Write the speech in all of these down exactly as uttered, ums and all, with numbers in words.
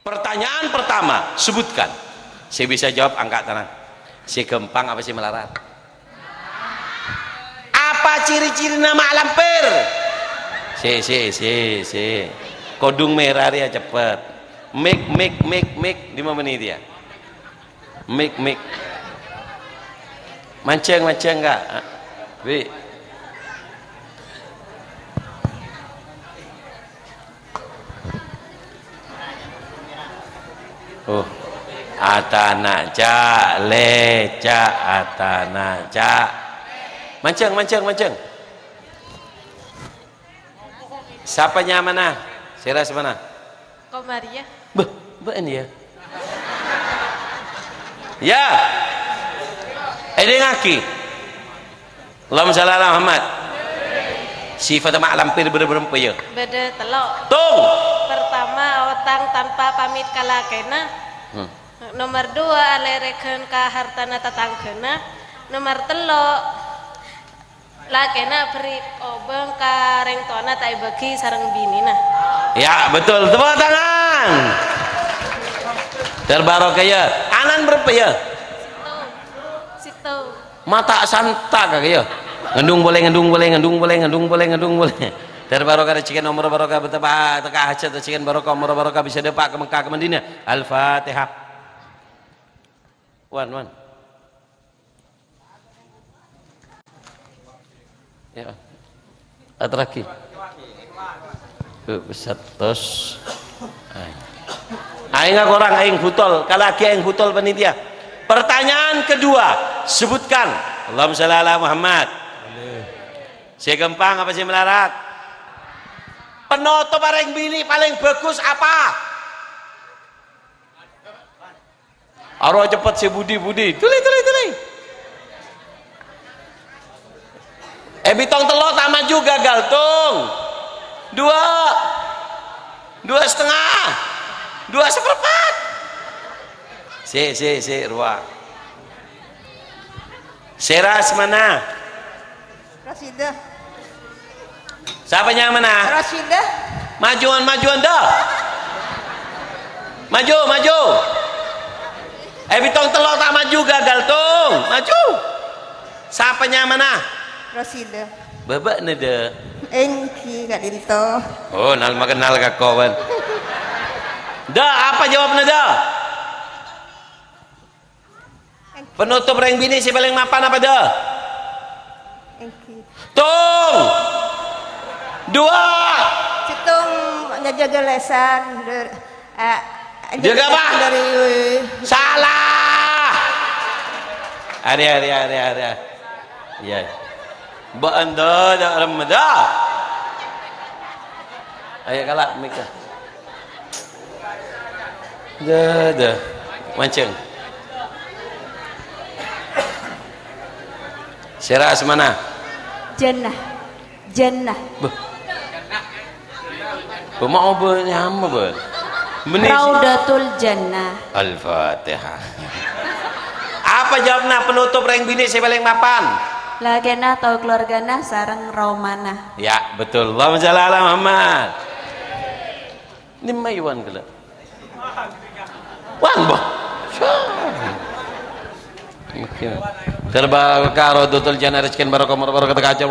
Pertanyaan pertama, sebutkan. Sè bisa jawab angka' tangan. Sè ghâmpang apa sè malarat? Apa ciri-cirina ma' lampir? Sè, sè, sè, sè. Kodhung mèra rèya cepet. Mik, mik, mik, mik. Dimma bânnè dia? Mik, mik. Manjheng, manjheng, Kak. Wi. Oh. Atana, Cak, lè, Cak, atana, Cak. Manjheng, manjheng, manjheng. Sapa nyamana? Sèra samana? Komariah. Bâh, bâ'na ya. Ya. Èdingngaghi. Allahumma shalli ala Muhammad. Sifat ma' lampir bâdâ bârâmpa ya? Bâdâ tello'. Tung. Pertama, otang tanpa pamit ka lakèna. Hmm. Nomor dua, alèrèghân ka hartana tatangghâna. Nomor tello', lakèna bherri' obâng ka rèng towana ta' èbâgi sareng binèna. Ya, betul. Tepuk tangan. Terbarokah ya. Ana'na bârâmpa ya? Sèttong. Sèttong. Mata santa ka ya. Ngandung polè, ngandung polè, ngandung polè, ngandung polè, ngandung polè. Terbarokah rejhekkèna, omor barokah, betapa teka hajat rejhekkèna barokah, omor barokah, bisa dâpa' ka Mekkah, ka Madinah. Al-Fatihah. Wan, wan. Ya. Aterraghi. Tuh, satos. Aèng. Aèngnga korang, aèng butol. Kalaghi aèng butol panitia. Pertanyaan kedua, sebutkan. Allahumma shalli ala Muhammad. Sè ghâmpang apa sè malarat? Penotop orèng binè' palèng bhâghus apa? Aro cepet sè budi-budi. Tuli, tuli, tuli. Eh, bitong tello' ta' maju gagal, Tung. Dua. Dua setengah. Dua seperempat. Sè, sè, sè, rowa. Sèra samana? Rasidah. Sapa nyamana? Rasidah. Majuan, majuan, dah. Maju, maju. Eh, bitong tello' ta' maju, gagal, Tung. Maju. Sapa nyamana? Rasidah. Bâbâ'na, dah. Èngghi, ka'dinto. Oh, nal makenal ka kowan. Dah, apa jawabnya, dah? Penotop rèng binè' sè palèng mapan apa, dah? Èngghi. Tung! Dua! Sèttong nyajâgâ lèsan, dur-, eh, Jâgâ apa? Dari Salah! Arè, arè, arè, arè. Iyâ. Bâ'na, dah, dah, rem, dah. Ayo, kala', Mika. Dah, dah. Manjheng. Sèra samana? Jannah. Jannah. Bâh. Bâ, ma' obâ nyama, bâ. Bânnè sè Raudatul Jannah. Al-Fatihah. Apa jawabna penotop rèng binè' sè palèng mapan? Lakèna, tao kalowargana, sareng raomana. Ya, betul. Allahumma shalli ala Muhammad. Dimma Iwan ghellâ'? Wan, bâh. Terbarokah Raudatul Jannah, rejhekkèna barokah, omor barokah, teka hajat.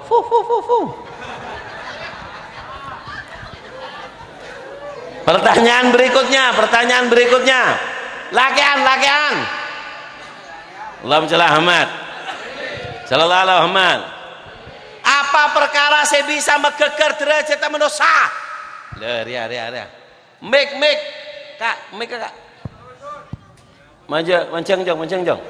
Fu, fu, fu, fu. Pertanyaan berikutnya, pertanyaan berikutnya. Lakèan, lakèan. Allahumma shalli ala Muhammad. Shallallahu ala Muhammad. Apa parkara sè bisa maghâghâr dârâjhâddhâ manossa? Lah, rèya, rèya, rèya. Mik, mik. Kak, mik, Kak. Manja, manjheng, Jong, manjheng, Jong.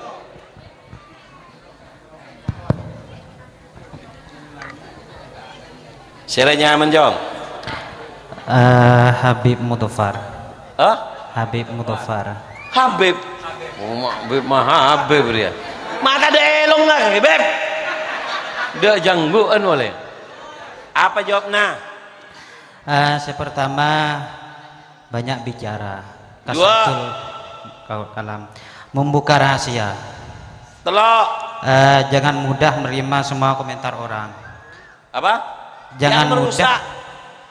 Sèra nyamana, Jong? Eh, Habib Mudofar. Hah? Habib Mudofar. Habib. Oh, ma-, Habib mah Habib dia. Mata dâ' èlong lah, Beb. Dâ' janggu'an oleh. Apa jawabna? Eh, sè pertama, banyak bicara. Dua. Kasratul kal-, kalam. Membuka rahasia. Tello'. Eh, jangan mudah menerima semua komentar orang. Apa? Jangan mudah. Yang merusak,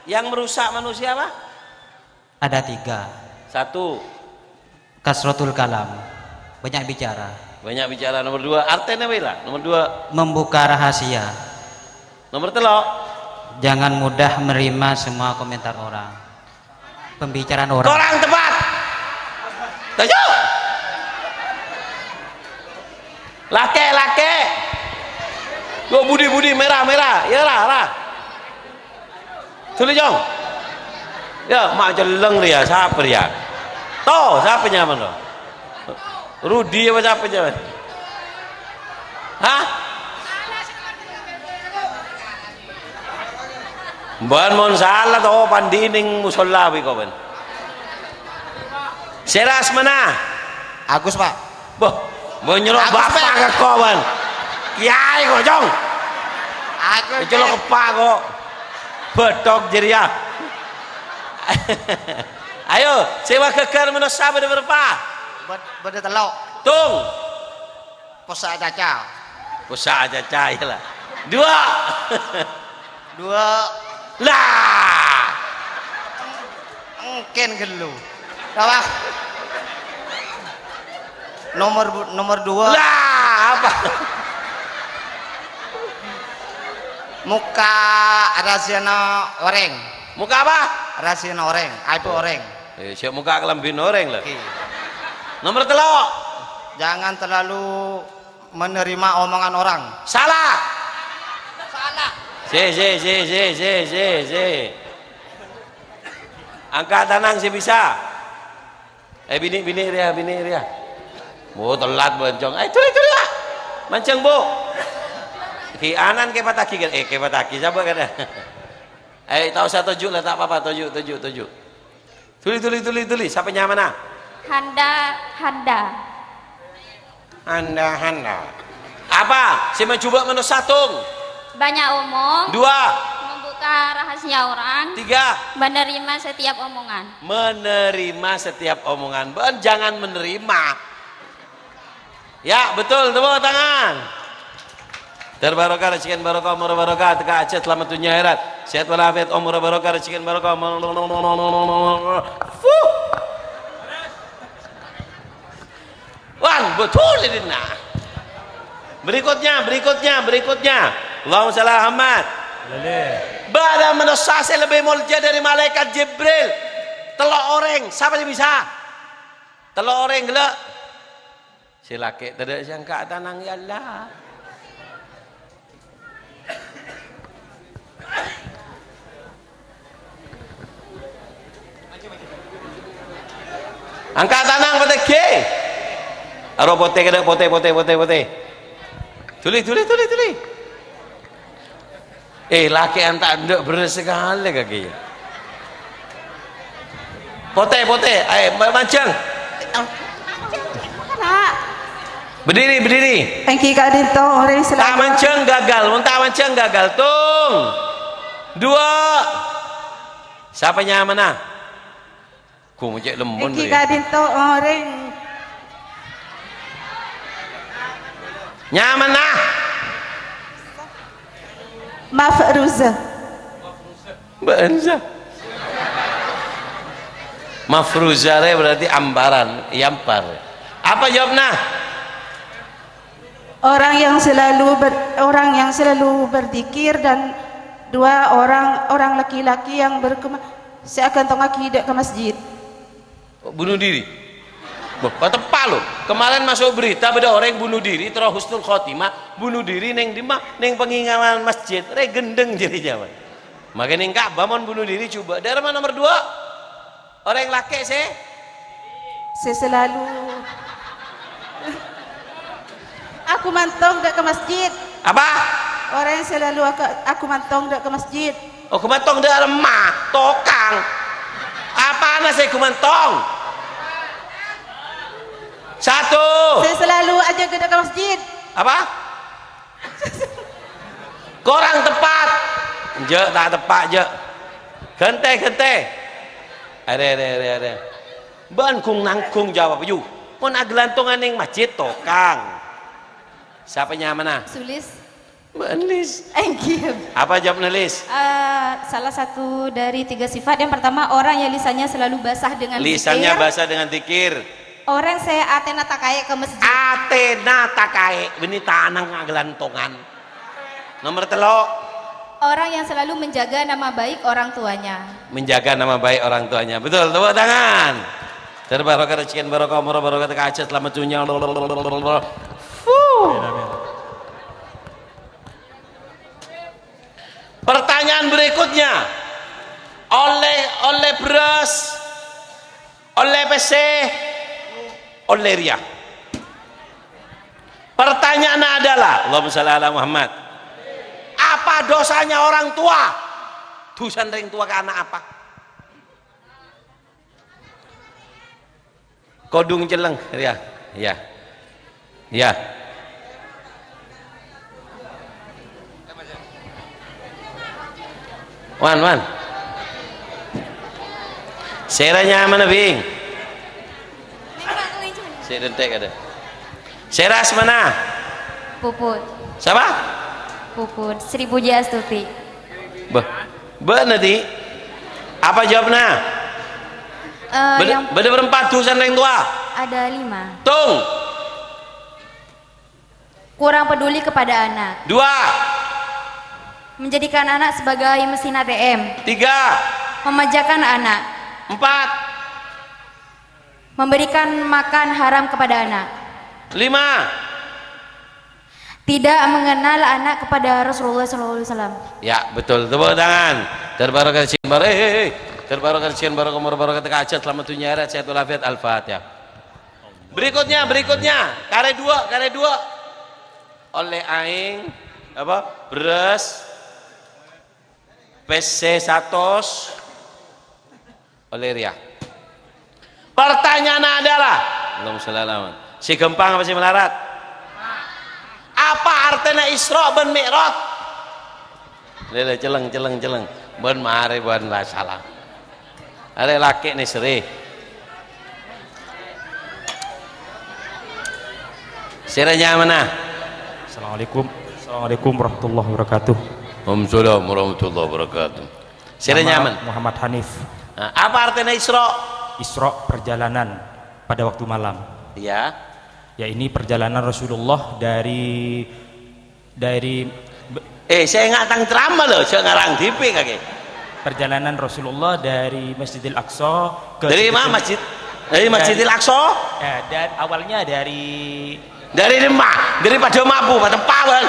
yang merusak manusia apa? Ada tiga. Satu. Kasratul kalam. Banyak bicara. Banyak bicara. Nomor dua. Artèna bhâi la. Nomor dua. Membuka rahasia. Nomor tello'. Jangan mudah menerima semua komentar orang. Pembicaraan orang. Kurang tepat. Tujuh. Lakè', lakè'. Yo, budi, budi, mèra, mèra. Yâ, ra, ra. Suli, Jong. Yâ, ma' celleng rèya, sapa rèya? To, sapa nyamana to? Rudi apa sapa nyamana? Hah? Bân mon sala to, pandhi ning musholla bi' ko, bân. Sèra asmana? Agus, Pak. Bâh, bâh nyoro Agus, bapa' Pak. Ka ko, bân. Kiyaè ko, Jong. Agus, Colo' Pak. Keppa' ko. Bâthok jârèya. Ayo, sè maghâghâr manossa bâdâ bârâmpa? Bâd-, bâdâ tello'. Tung. Possa' acaca. Possa' acaca, iyâ la. Dua. Dua. Lah. Engkèn ghâllu. Apa? Nomor bu-, nomor dua. Lah, apa? Mokka' rahasiana orèng. Mokka' apa? Rahasiana orèng, aèbbhâ orèng. Eh, sè mokka' kalambhina orèng, la. Oke. Nomor tello'. Jangan terlalu menerima omongan orang. Salah. Salah. Si, si, si, si, si, si, si. Angka' tanang sè bisa. Eh, binè', binè' rèya, binè' rèya. Oh, telat, Bân Cong. Ayo, tuli, tuli, ah. Mancèng, Bu. Ki Anan kè patagi kan? Eh, kè patagi, sapa kan? Eh, ta' osa toju' la, ta' apa-apa, toju', toju', toju'. Tuli, tuli, tuli, tuli. Sapa nyamana? Handa, Handa. Handa, Handa. Apa? Sè majhubâ' manossa, Tung. Banyak omong. Dua. Membuka rahasia orang. Tiga. Menerima setiap omongan. Menerima setiap omongan. Bân jangan menerima. Ya, betul. Tepuk tangan. Ter barokah, rejhekkèn barokah, omor barokah, tekka' ajhât, salamet dhunnya akhèrat. Sehat walafiat, omor barokah, rejhekkèn barokah, omor. Fuh. Wan, betul ini, nah. Berikutnya, berikutnya, berikutnya. Allahumma shalli ala Muhammad. Bâdâ manossa sè lebbi molja dâri Malaikat Jibril. Tello' orèng, sapa sè bisa? Tello' orèng, ghellâ'. Sè lakè' tadâ' sè angka' tanang, ya Allah. Angka' tanang, patèghi. Aro potè, kadâ' potè, potè, potè, potè. Tuli, tuli, tuli, tuli. Eh, lakè'an ta' endâ' bherrâs sakalè kakè. Potè, potè. Ayo, ma-, manjhâng. Berdiri, berdiri. Èngghi ka'dinto orèng sè Ta' manjhâng gagal. Mon ta' manjhâng gagal. Tung. Dua. Sapa nyamana? Ghun cè' lemmon Èngghi rèya. Ka'dinto orèng. Nyamana? Mafruza. Bânsa. Mafruza rè berarti amparan, èyampar. Apa jawabna? Orang yang selalu ber-, orang yang selalu berzikir dan dua orang, orang laki-laki yang berkema-, sè agântongngaghi dâ' ka masjid. Bunuh diri. Bâh, pateppa' lo. Kemarin masuk berita bâdâ orèng bunuh diri, terro husnul khotimah, bunuh diri neng dimma? Neng penginapan masjid. Rè gendeng jârèya jâman. Makè neng Ka'bah mon bunuh diri coba. Dârâmma nomor dua? Orèng lakè' sè? Sè selalu agumantong dâ' ka masjid. Apa? Orèng sè selalu aga-, agumantong dâ' ka masjid. Oh, gumantong dâ' remma, tokang. Apana sè gumantong? Satu. Sè selalu ajâgâ dâ' ka masjid. Apa? Kurang tepat. Jâ', ta' teppa', jâ'. Ghântè, ghântè. Arè, arè, arè, arè. Bân ghung-nangghung jawab, yu. Mon aghâlantongan neng masjid, tokang. Sapa nyamana? Sulis. Mbak Lis. Enggih. Apa jawabnya, Lis? Eh, salah satu dari tiga sifat. Yang pertama, orang yang lisannya selalu basah dengan Lisannya zikir. Basah dengan zikir. Orang sè atèna takaè ka masjid. Atèna takaè, bânnè tanang agelantongan. Nomor tello'. Orang yang selalu menjaga nama baik orang tuanya. Menjaga nama baik orang tuanya. Betul, tepuk tangan. Terbarokah rezeki, barokah umur, barokah kajhât, selamat dunia. Fuh. Pertanyaan berikutnya, ollè, ollè bherrâs, ollè pèssè, ollè rèya. Pertanyaannya adalah, Allahumma shalli ala Muhammad, apa dosanya orang tua? Dhusana rèng towa ka ana' apa? Kodhung celleng, ya, ya, ya. Wan, wan. Sèra nyamana, Bing? Sè dentek ada. Sèra asmana? Puput. Sapa? Puput. Sri Puji Astuti. Bâh, bâ'na, Ti? Apa jawabna? Eh, bâdâ, yang bâdâ bârâmpa dhusana rèng towa? Ada lima. Tung. Kurang peduli kepada anak. Dua. Menjadikan anak sebagai mesin A T M. Tiga. Memanjakan anak. Empat. Memberikan makan haram kepada anak. Lima. Tidak mengenal anak kepada Rasulullah sallallahu alaihi wasallam. Ya, betul. Tepuk tangan. Terbarokah sing bar-, eh, eh, eh. Terbarokah sing barokah umur, barokah kajhât, selamat dunia akhirat, sehat walafiat. Al-Fatihah. Berikutnya, berikutnya. Karè dua, karè dua. Ollè aèng, apa? Bherrâs. Pèssè satos. Ollè rèya. Pertanyaannya adalah, Allahumma shalli ala Muhammad. Sè ghâmpang apa sè malarat? Apa artèna Isra' bân Mi'raj? Lè, lè, celleng, celleng, celleng. Bân marè bân la sala. Arè lakè' nèserrè. Sèra nyamana? Assalamualaikum. Assalamualaikum warahmatullahi wabarakatuh. Waalaikumsalam warahmatullahi wabarakatuh. Sèra nyamana? Muhammad Hanif. Nah, apa artèna Isra'? Isra' perjalanan pada waktu malam. Iya. Ya, ini perjalanan Rasulullah dari, dari be- Eh, sè nga' tang ceramah lho, jhâ' ngarang dhibi' kakè. Perjalanan Rasulullah dari Masjidil Aqsa ke Dari Sidratul ma-, masjid? Dari Masjidil Aqsa? Eh, dan awalnya dari Dari dimma? Dari padâ mabuk, pateppa', bân.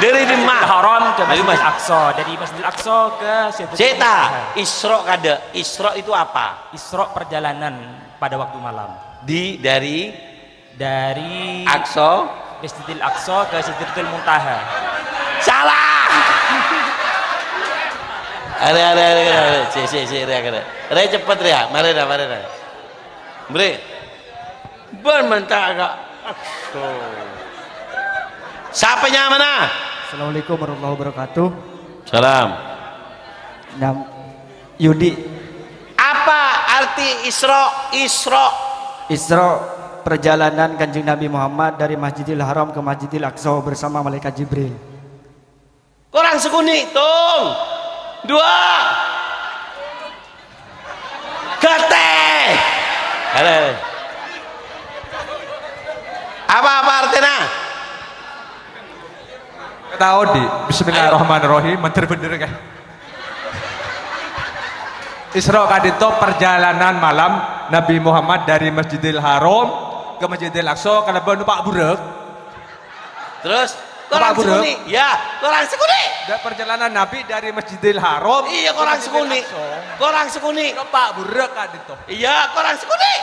Dari dimma? Masjidil Haram ke Dari Masjidil mas- Aqsa, dari Masjidil Aqsa ke Sidratul Ceta, Muntaha. Isra' kadâ'. Isra' itu apa? Isra' perjalanan pada waktu malam. Di, dari Dari Aqsa? Masjidil Aqsa ke Sidratul Muntaha. Salah! Arè, arè, arè, arè, arè. Sè, sè, sè, rèya, rèya. Rèya cepet, rèya. Marè, rèya, marè, rèya. Mrè. Bân menta ka. Aduh. Sapa nyamana? Assalamualaikum warahmatullahi wabarakatuh. Salam. Nyam-, Yudi. Apa arti Isra'? Isra'. Isra' perjalanan Kanjeng Nabi Muhammad dari Masjidil Haram ke Masjidil Aqsa bersama Malaikat Jibril. Korang sakonè', tung. Dua. Gatè. Halo. Apa, apa artèna? Tao, Di. Bismillahirrahmanirrahim. Mandhâr bhender, Kak. Isra' ka'dinto perjalanan malam Nabi Muhammad dari Masjidil Haram ke Masjidil Aqsa kalabân numpak burek. Terus? Korang sakonè'. Ya, korang sakonè'. Da-, perjalanan Nabi dari Masjidil Haram Iya, ke korang Masjidil sakonè'. Aqsa. Korang sakonè'. Numpak burek ka'dinto. Iya, korang sakonè'.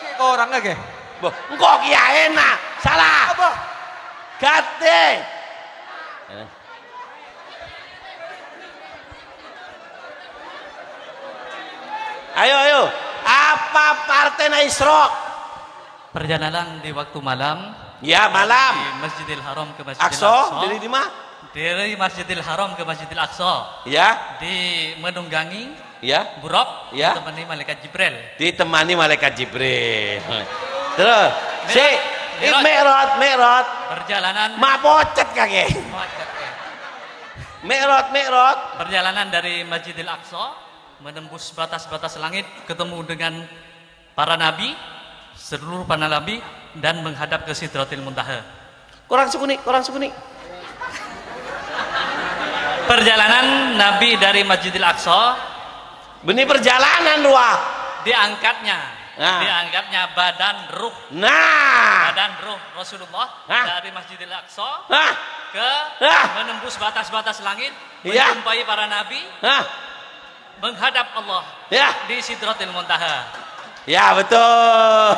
Oke, korang lagi. Boh, engko' kiyaèna. Salah. Apa? Gatè. Ayo, ayo. Apa artèna Isra'? Perjalanan di waktu malam. Ya, malam. Dari Masjidil Haram ke Masjidil Aqsa, Aqsa. Dari di ma? Dari Masjidil Haram ke Masjidil Aqsa. Ya. Di menunggangi Ya. Buraq, Ya. Ditemani Malaikat Jibril. Ditemani Malaikat Jibril. Terus, Mi'raj, si, Mi'raj. Mi'raj, Mi'raj. Perjalanan Ma' pocet Oke. Mi'raj, Mi'raj. Perjalanan dari Masjidil Aqsa, menembus batas-batas langit, ketemu dengan para nabi, seluruh para nabi, dan menghadap ke Sidratil Muntaha. Korang sukuni, korang sukuni. Perjalanan Nabi dari Masjidil Aqsa. Bânnè perjalanan rowa. Diangkatnya. Nah. Diangkatnya badan ruh. Nah. Badan ruh Rasulullah. Nah. Dari Masjidil Aqsa. Nah. Ke, nah, menembus batas-batas langit. Iya. Menjumpai para nabi. Nah. Menghadap Allah. Ya. Di Sidratil Muntaha. Ya, betul.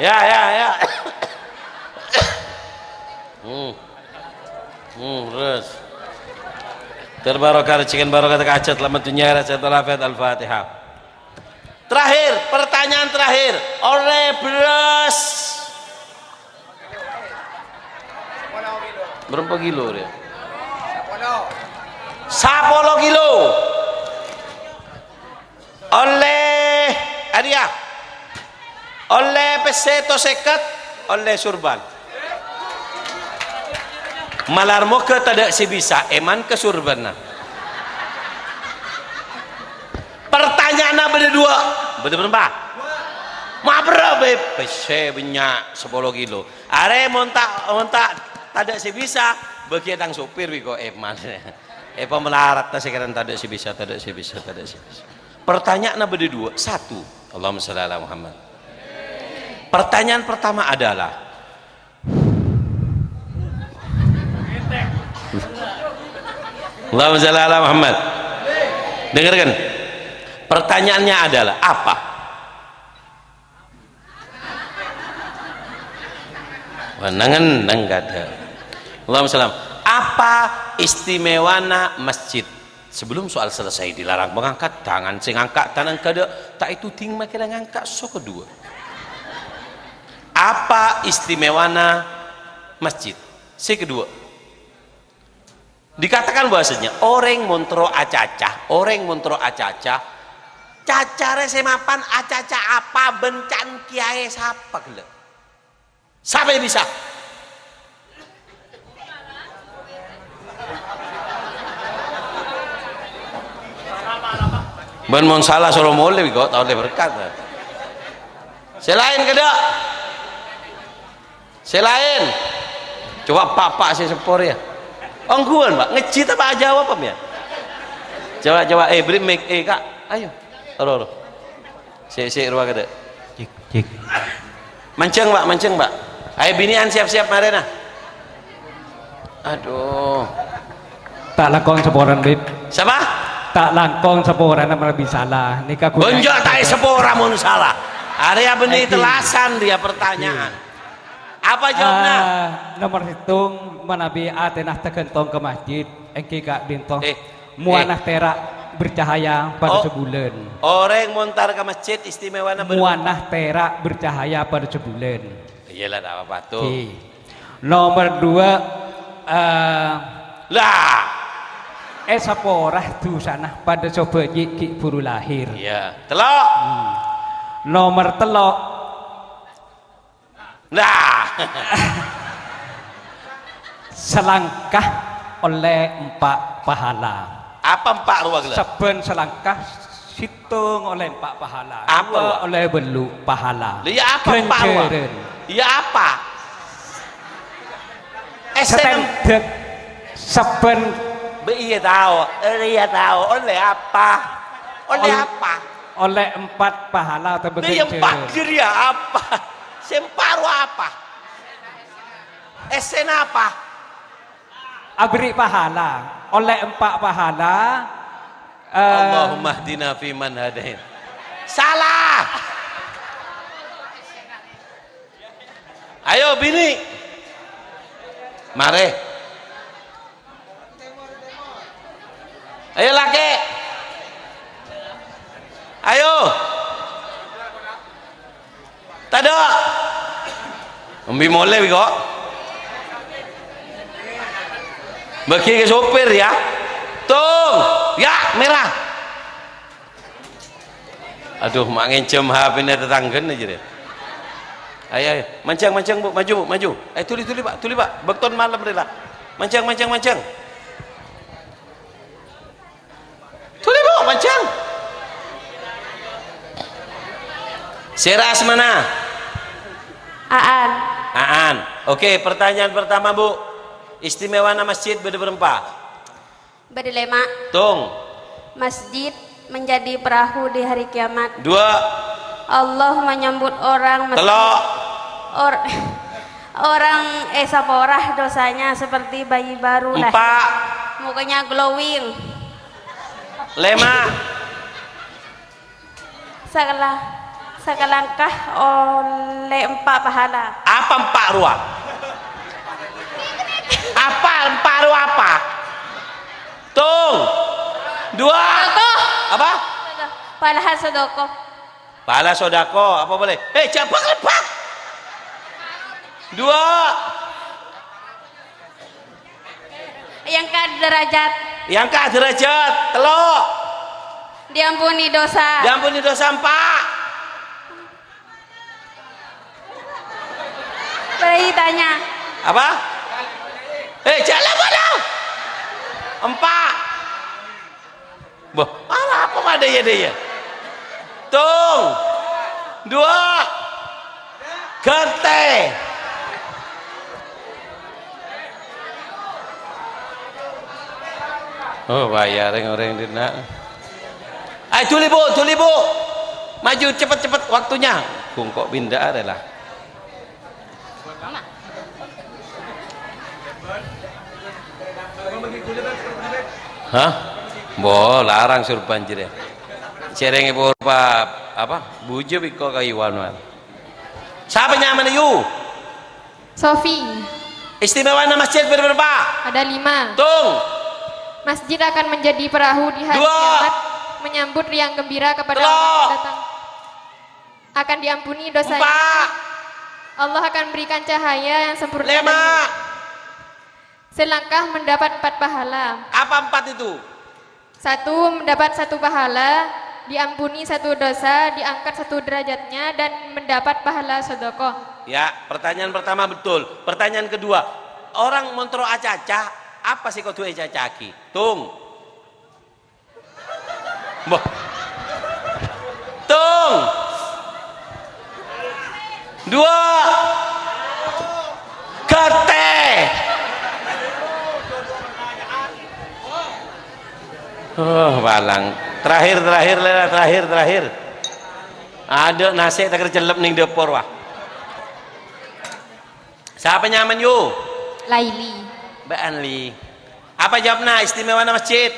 Ya, ya, ya. Hmm. Hmm, terus. Terbarokah rezeki, barokah hajat, selamat dunia, akhirat, sehat walafiat. Al-Fatihah. Terakhir, pertanyaan terakhir. Oleh beras. Berapa kilo dia? Sapolo kilo. Oleh, aria. Oleh pèssè to sèket, oleh surban. Malar moghâ tadâ' sè bisa èman ka surbanna. Pertanyaanna bâdâ duwâ'. Bâdâ bârâmpa? Maberrâ' bhâi? Pèssè bânnya', sapolo kilo. Arè mon ta', mon ta', tadâ' sè bisa, bâgiyâ tang sopir bi' ko' èman. Èpamalarat ta' sè kèran tadâ' sè bisa, tadâ' sè bisa, tadâ' sè bisa. Pertanyaanna bâdâ duwâ'. Satu. Allahumma shalli ala Muhammad. Pertanyaan pertama adalah, Allahumma shalli ala Muhammad. Dengarkan. Pertanyaannya adalah apa? Wah, neng-enneng kadâ'. Allahumma shalli. Apa istimewana masjid? Sebelum soal selesai, dilarang mengangkat tangan, sè ngangka' tangan kadâ', ta' ètodhing makèrè ngangka' sè kaduwâ'. Apa istimewana masjid? Sè kaduwâ'. Dikatakan bahwasanya orèng mon terro acaca, orèng mon terro acaca, cacarè sè mapan acaca apa bân can kèyaè sapa ghellâ'? Sapa sè bisa? Bân mon sala soro molè bi' ko' ta' ollè berkat. Sè laèn kadâ'? Sè laèn. Coba pa'-pa' sè seppo rèya. Ongghuwân, Pak. Ngejjhi ta' Pak, ajâwâb apa, ya? Coba, coba. Eh, beri mic. Eh, Kak. Ayo. Ro, ro. Sè, sè rowa kadâ'. Cek, cek. Manjeng, Pak, manjeng, Pak. Ayo, binè'an siap-siap marèna. Aduh. Ta' langkong saporana, Bib. Sapa? Ta' langkong saporana manabi sala. Nèka ghun. Bonjol ta' sapora mon sala. Arèya bânnè tellasan dia pertanyaan. Apa jawabnya? Ah, nomor sèttong, manabi atèna taghântong ka masjid, èngghi ka'dinto. Eh, muwana eh. Tèra' bercahaya pada Oh, sabulân. Orèng montar ka masjid istimewana bâr- Muwana tèra' bercahaya pada sabulân. Iyâ la, ta' apa-apa, tuh. Oke. Nomor dua, eh, Lah. Èsapora dusana pada sobâji' ghi' buru lahir. Iyâ. Tello'. Hmm. Nomor tello', Nah. Salangka ollè empa' pahala. Apa empa' rowa ghellâ'? Sabbhân salangka sèttong ollè empa' pahala. Apa rowa? Dua ollè bâllu' pahala. Lah, iyâ apa empa' rowa? Ghânjhârân. Iyâ apa? Satèndhâk. Sabbhân. Bâ, iyâ tao. Eh, iyâ tao. Ollè apa? Ollè Ol-, apa? Ollè empa' pahala otabâ ghânjhârân. Lah, iyâ empa' jârèya apa? Sè empa' rowa apa? Èssèna apa? Aberri' pahala. Ollè empa' pahala. Eh, Allahumma hdina fi man hadait. Salah. Ayo, binè'. Marè. Ayo, lakè'. Ayo. Tadâ'. Embi' molè, bi' ko'. Bâgi ka sopir, ya. Tung. Ya, mèra. Aduh, ma' ngènjhâm H P-na tatangghâna jârèya. Ayo, ayo. Manjhâng, manjhâng, Bu. Maju, Bu. Maju. Ayo, dhuli, dhuli, Pak. Dhuli, Pak. Bâktona malem rèya. Manjhâng, manjhâng, manjhâng. Dhuli, Bu. Manjhâng. Sèra asmana? Aan. Aan. Oke, pertanyaan pertama, Bu. Istimewana masjid bâdâ bârâmpa? Bâdâ lèma'. Tung. Masjid menjadi perahu di hari kiamat. Dua. Allah menyambut orang mes-, Tello'. Or-, orang, eh, saporah dosanya seperti bayi baru lahir. Empa'. Mukanya glowing. Lèma'. Sakala-, sakalangkah ollè empa' pahala. Apa empa' rowa? Apa empa' rowa apa? Tung. Dua. Sodako. Apa? Pahala sodako. Pahala sodako. Apa boleh? Eh, jhâ' bâk-lebbâk. Dua. Èangkat derajat. Èangkat derajat. Tello'. Diampuni dosa. Diamponi dosa. Empa'. Bâdâ tanya. Apa? Eh, jhâ' la-, la-. Empa'. Bâh, arapa padâ ya, dâ' ya? Tung. Dua. Ghântè. Oh, bahaya rèng-orèng dinna'. Ayo, dhuli, Bu, dhuli, Bu. Maju, cepet, cepet waktunya. Bungko' binda' arè lah. Hah? Bo, larang surban jârèya. Sèrèngè purba, apa? Bujâ biko ka Iwan, Wan. Sapa nyamana, yu? Sofi. Istimewana masjid bârâmpa? Ada lima. Tung. Masjid akan menjadi perahu di hari Dua. kiamat, menyambut riang gembira kepada Tello'. orang yang datang. Akan diampuni dosanya. Empa'. Allah akan berikan cahaya yang sempurna Lèma'. dan selangkah mendapat empat pahala. Apa empat itu? Satu, mendapat satu pahala, diampuni satu dosa, diangkat satu derajatnya, dan mendapat pahala sedekah. Ya, pertanyaan pertama betul. Pertanyaan kedua, orang mon terro acaca, apa sè kodhu ècaca'aghi? Tung. Mbah. Tung. Dua. Ghântè. Oh, palang. Terakhir, terakhir, Lela, terakhir, terakhir. Adâ' nasè' ta' kèra cellep neng dâpor, wah. Sapa nyamana, yu? Laili. Mbak Anli. Apa jawabnya? Istimewana masjid?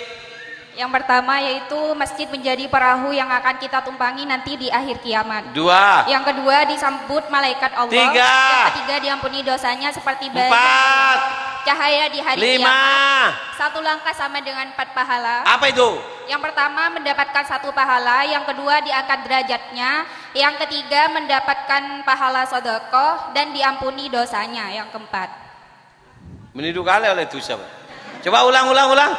Yang pertama yaitu masjid menjadi perahu yang akan kita tumpangi nanti di akhir kiamat. Dua. Yang kedua disambut malaikat Allah. Tiga. Yang ketiga diampuni dosanya seperti banyak Empat. cahaya di hari Lima. kiamat. Satu langkah sama dengan empat pahala. Apa itu? Yang pertama mendapatkan satu pahala, yang kedua diangkat derajatnya, yang ketiga mendapatkan pahala sedekah dan diampuni dosanya. Yang keempat. Menidu kali oleh dosa, Pak. Coba ulang, ulang, ulang.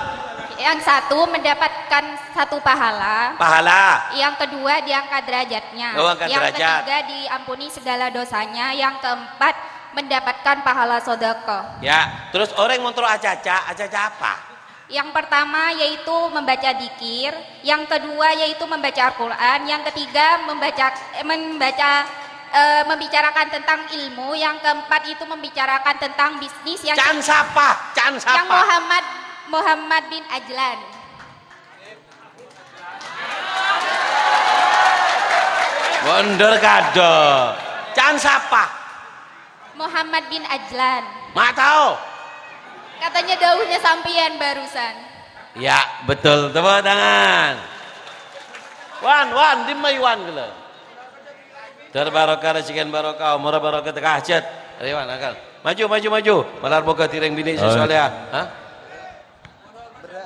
Yang satu mendapatkan satu pahala. Pahala. Yang kedua diangkat derajatnya. Oh, angkat Yang derajat. ketiga diampuni segala dosanya. Yang keempat mendapatkan pahala sedekah. Ya, terus orang mon terro acaca, acaca apa? Yang pertama yaitu membaca dikir, yang kedua yaitu membaca Al-Quran, yang ketiga membaca, eh, membaca, eh, membicarakan tentang ilmu, yang keempat itu membicarakan tentang bisnis, yang Can sapa? Can yang sapa? Muhammad, Muhammad bin Ajlan. Bhender kadâ'. Can sapa? Muhammad bin Ajlan. Ma' tao? Katanya dawuhnya sampeyan barusan. Ya, betul. Tepuk tangan. Wan, Wan, dimma Wan ghellâ'? Dâr barokah, rejhekkèn barokah, omorra barokah, tekka hajat. Ayo, Wan, angkat. Maju, maju, maju. Malar moghâ dhâddhi rèng binè' sè Amin. soleha. Hah?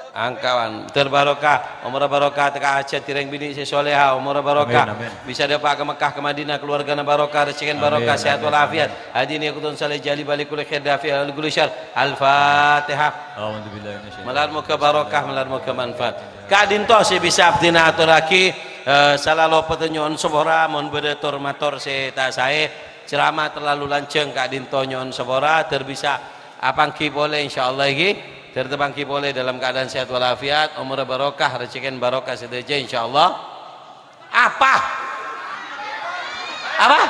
Angkawan, dâr barokah, omorra barokah, tekka hajat, dhâddhi rèng binè' sè soleha, omorra barokah. Amin, amin. Bisa dâpa' ka Mekkah, ka Madinah, keluargana barokah, rejhekkèn Amin, barokah, amin, sehat amin, walafiat. Amin. Hadirin yang kebetulan saya jali balik kulit khair dafi al gulu syar. Al-Fatihah. A'udzubillahi minasyaitonir Malar moghâ barokah, malar moghâ manfaat. Ka'dinto sè bisa abdhina atorraghi, eh, sala lopot nyo'on sapora, mon bâdâ tor-mator sè ta' saè. Ceramah terlalu lanjhâng ka'dinto, nyo'on sapora, dhâr bisa apangghi polè insyaallah ghi. Dhâr tapangghi polè dalam keadaan sehat walafiat, omorra barokah, rejhekkèna barokah sadhâjâ insyaallah. Apa? Apa?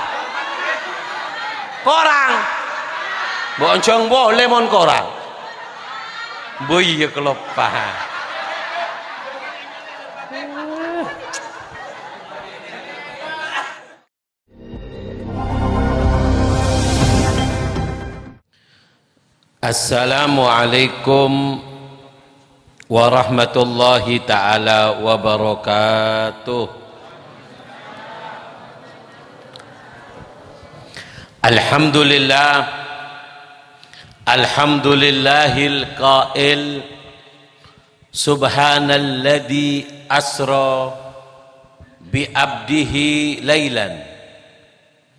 Korang. Mbok onjhâng polè mon korang. Mbok iyâ keloppa. Assalamualaikum warahmatullahi ta'ala wabarakatuh. Alhamdulillah. Alhamdulillahil qail, "Subhanalladzi asra bi abdihi lailan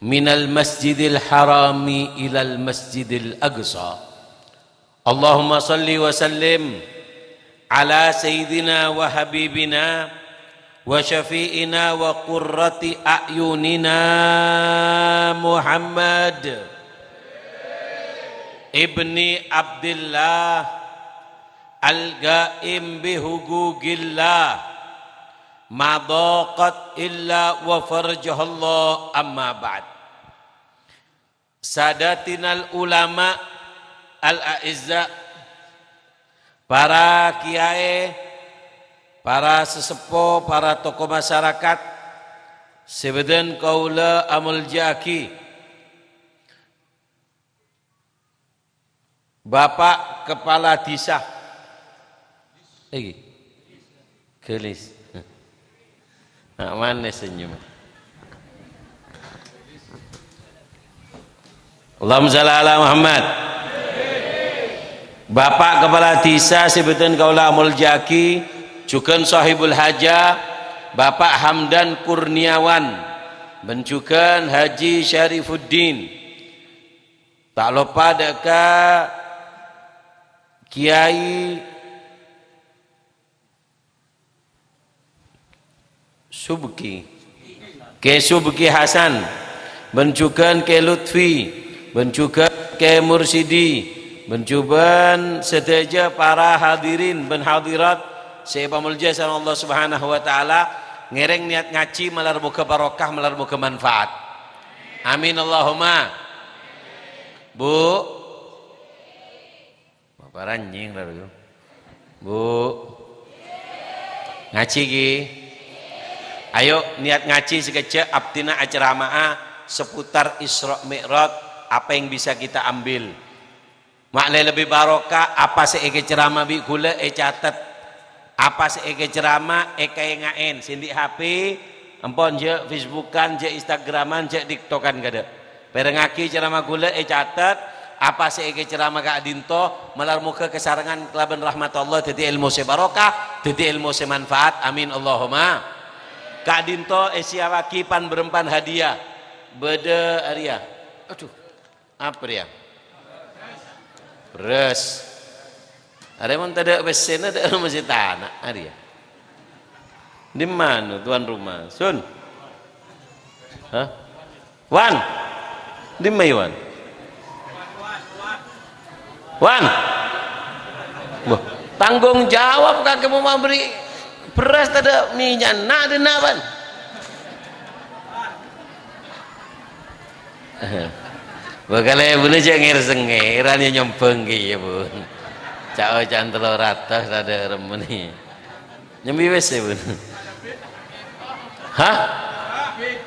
minal masjidil harami ilal masjidil aqsa." Allahumma shalli wa sallim ala sayyidina wa habibina wa syafi'ina wa qurrati a'yunina Muhammad ibni Abdillah al-qaim bi huquqillah ma daqat illa wa farajahallah, amma ba'd. Sadatinal ulama al-a'izza, para kiyaè, para saseppo, para tokoh masyarakat sè bâdhân kaulâ amoljâ'aghi. Bapak Kepala Desa. Iki. Gelis. Nak manis senyum. Allahumma shalli ala Muhammad. Bapak Kepala Desa sè bâdhân kaulâ amoljâ'aghi, jhughân Sohibul Haja, Bapak Hamdan Kurniawan, bân jhughân Haji Syarifuddin. Ta' loppa dâ' ka Kiai Subki, Kè Subki Hasan, bân jhughân Kè Lutfi, bân jhughân Kè Mursidi, bân jhughân sadhâjâ para hadirin bân hadirat sè èpamoljâ sareng Allah Subhanahu wa Ta'ala, ngèrèng niyat ngajhi, malar moghâ barokah, malar moghâ manfaat. Amin, Allahumma. Bu. Bapak ranyèng, lho. Bu. Ngajhi, ghi? Ayo, niyat ngajhi sakejjhâ', abdhina acerama'a seputar Isra Mi'raj, apa yang bisa kita ambil? Ma'lè lebbi barokah, apa sè èkacerama bi' ghulâ ècatet. Apa sè èkacerama èkaènga'è, sè andi' H P, ampon jhâ' Facebookan, jhâ' Instagraman, jhâ' TikTokan kadâ'. Pèrengngaghi cerama ghulâ ècatet, apa sè èkacerama ka'dinto, malar moghâ kasarengngan kalabân rahmat Allah dhâddhi èlmo sè barokah, dhâddhi èlmo sè manfaat. Amin, Allahumma. Ka'dinto èsiyapaghi pan-bârâmpan hadiah. Bâdâ arèya. Adhu. Apa rèya? Bherrâs. Arèya mon tadâ' pèssèna, tadâ' mesti tana', arèya. Dimma, anu, tuan rumah? Sun. Hah? Wan. Dimma, Wan? Wan. Wah, tanggung jawab kakè mau mabri bherrâs tadâ' mènya'na, dinna', Wan? Bâ kalèbunna jhâ' ngèr-sèngngèran, yâ nyombhâng kèya, Bun. Ca'-oca'an tello ratos tadâ' remmènè. Nyambi pèssè, Bun. Hah?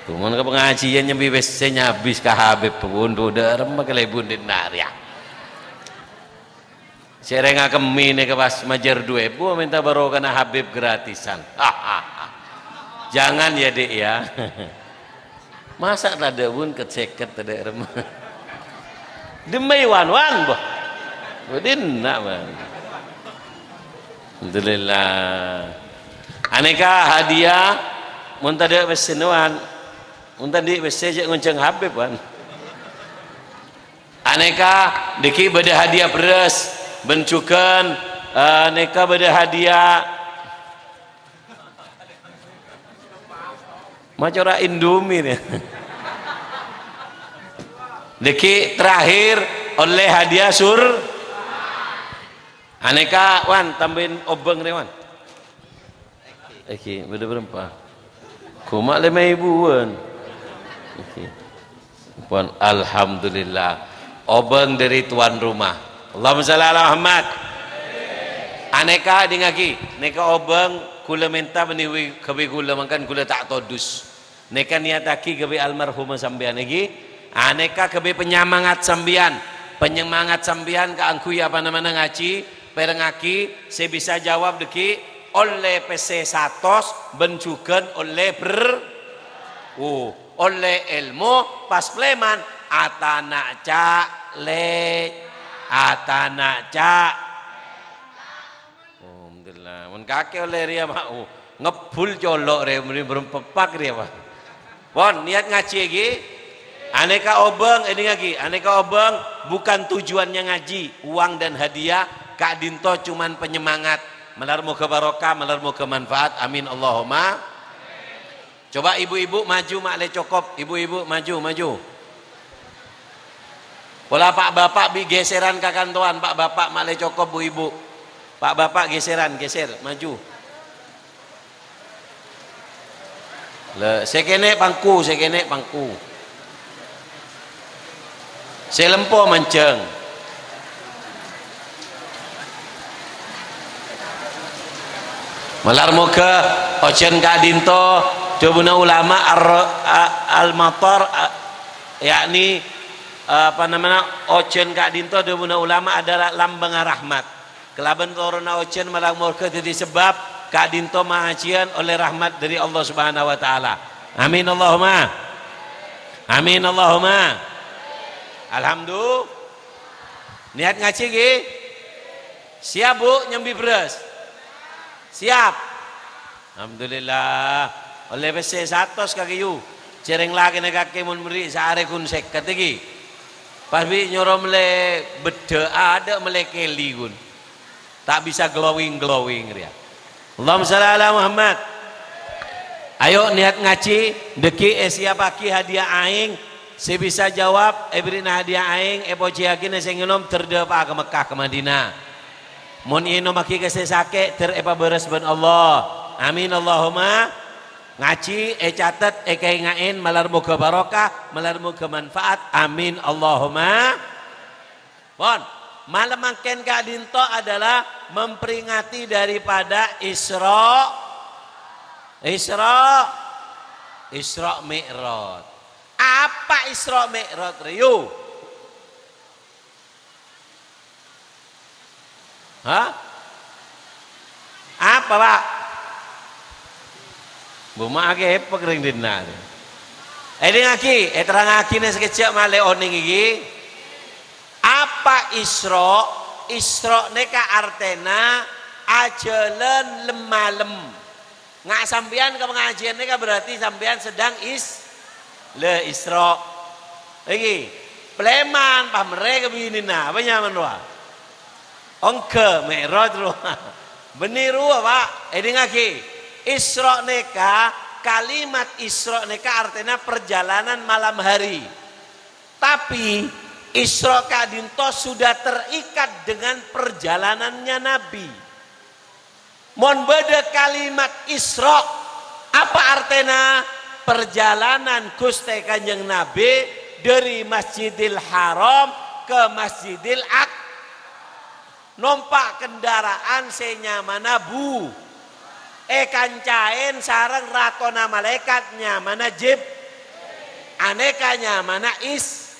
Bun, mon ka pangajiân nyambi pèssè nyabis ka Habib, Bun. Dhu dâ' remma kalèbun dinna' rèya. Sè rèng akemmè nèka pas majâr du èbu, mènta barokana Habib gratisan. Jangan ya, Dik, ya. Masa' tadâ', Bun, kèt sèket tadâ' remma. Dimma, Wan, Wan, boh. Boh, dinna', Wan. Alhamdulillah. Anèka hadiah, mon tadâ' pèssèna, Wan. Mon ta' andi' pèssè, jhâ' ngonjhâng Habib, Wan. Anèka, dhâggi' bâdâ hadiah bherrâs, bân jhughân, eh, nèka bâdâ hadiah. Macora Indomie nè. Dhâggi' terakhir ollè hadiah sur-, anèka, Wan, tambâi obâng rè, Wan. Èngghi, bâdâ bârâmpa? Ghumma' lèma èbuwân. Èngghi. Pon, alhamdulillah. Obâng dâri tuan rumah. Allahumma shalli ala Muhammad. Anèka, èdingngaghi. Nèka obâng ghulâ mènta bânnè wi-, ghâbây ghulâ, mangkana ghulâ ta' todus. Nèka niyattaghi ghâbây almarhumah sampèyan, èngghi. Anèka ghâbây panyemangat sampèyan. Panyemangat sampèyan kaangghuy apa namana ngajhi, pèrengngaghi, sè bisa jawab dhâggi' ollè pèssè satos, bân jhughân ollè ber-, oh, ollè èlmo, pas palèman, atana' ca', lè-, atana' ca'. Alhamdulillah. Mon kakè ollè rèya, Pak. Oh, ngebbhul colo' rè, mènè bârâmpa pèpak rèya, Pak. Pon, niat ngajhi, èngghi? Anèka obâng, èdingngaghi, anèka obâng bukan tujuannya ngaji, uang dan hadiah, ka'dinto cuman penyemangat. Malar moghâ barokah, malar moghâ manfaat. Amin, Allahumma. Coba ibu-ibu maju, ma' lè cokop. Ibu-ibu maju, maju. Pola pa'-bapa' bi' geseran ka kantowan, pa'-bapa' ma' lè cokop, bu-ibu. Pa'-bapa' geseran, geser, maju. Lè, sè kènè' pangku, sè kènè' pangku. Sè lempo manjhâng. Malar moghâ ojhân ka'dinto dhâbuna ulama ar-, a-, al-matar, a-, yakni, apa namanya, ojhân ka'dinto dhâbuna ulama adalah lambângnga rahmat. Kalabân toronna ojhân malar moghâ dhâddhi sabâb ka'dinto mangajiyân ollè rahmat dhâri Allah Subhanahu wa Ta'ala. Amin Allahumma. Amin Allahumma. Alhamdulillah. Niat ngajhi, ghi? Siap, Bu, nyambi bherrâs? Siap. Alhamdulillah. Ollè pèssè satos kakè, yu. Jhâreng lakèna kakè mon mèrri' saarè ghun sèket, ghi. Pas bi' nyoro mellè beddhâ, adâ' mellè kèli, ghun. Ta' bisa glowing-glowing rèya. Allahumma shalli ala Muhammad. Ayo, niat ngajhi, dhâggi' èsiyappaghi hadiah aèng, sè bisa jawab, èbèrri'na hadiah aèng, èpojhiyâghinah sè ngènom, ter dâpa'a ka Mekkah, ka Madinah. Mon ènommaghi ka sè sakè', ter èpabârâs bân Allah. Amin, Allahumma. Ngajhi, ècatet, èkaènga'è, malar moghâ barokah, malar moghâ manfaat. Amin, Allahumma. Pon, malem mangkèn ka'dinto adalah memperingati daripada Isra, Isra, Isra Mi'raj. Apa Isra Mi'raj rèya? Hah? Apa, Pak? Bu, ma' akepek rèng dinna'. Èdingngaghi, èterrangngaghi nè sakejjhâ' malè onèng iki. Apa Isra? Isra nèka artèna ajhâlân lem-malem. Nga' sampèyan ka pangajiân nèka berarti sampèyan sedang is-, lè, Isra. Iki, palèman, pas mèrrè ka binèna, apa nyamana rowa? Ongghâ, Mi'raj rowa. Bânnè rowa, Pak. Èdingngaghi, Isra nèka, kalimat Isra nèka artèna perjalanan malam hari. Tapi, Isra ka'dinto sudah terikat dengan perjalanannya Nabi. Mon bâdâ kalimat Isra, apa artèna? Perjalanan Ghustè Kanjeng Nabi dâri Masjidil Haram ka Masjidil Aq-, nompa' kendaraan sè nyamana bu-, èkancaèn sareng ratona malaèkat nyamana Jib-, anèka nyamana Is-,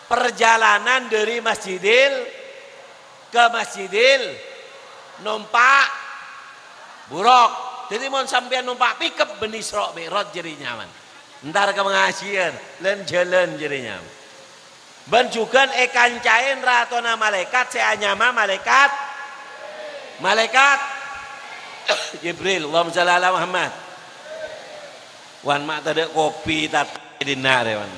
perjalanan dâri Masjidil ka Masjidil, nompa' Buraq. Dhâddhi, mon sampèyan nompa' pickup, bânnè Isra Mi'raj jârèya nyamana. Entar ka pangajiân, lân-jhâlân jârèya nyamana. Bân jhughân èkancaèn ratona malaèkat sè anyama malaèkat, malaèkat Jibril. Allahumma shalli ala Muhammad. Wan, ma' tadâ' kopi tat-, è dinna' rè, Wan.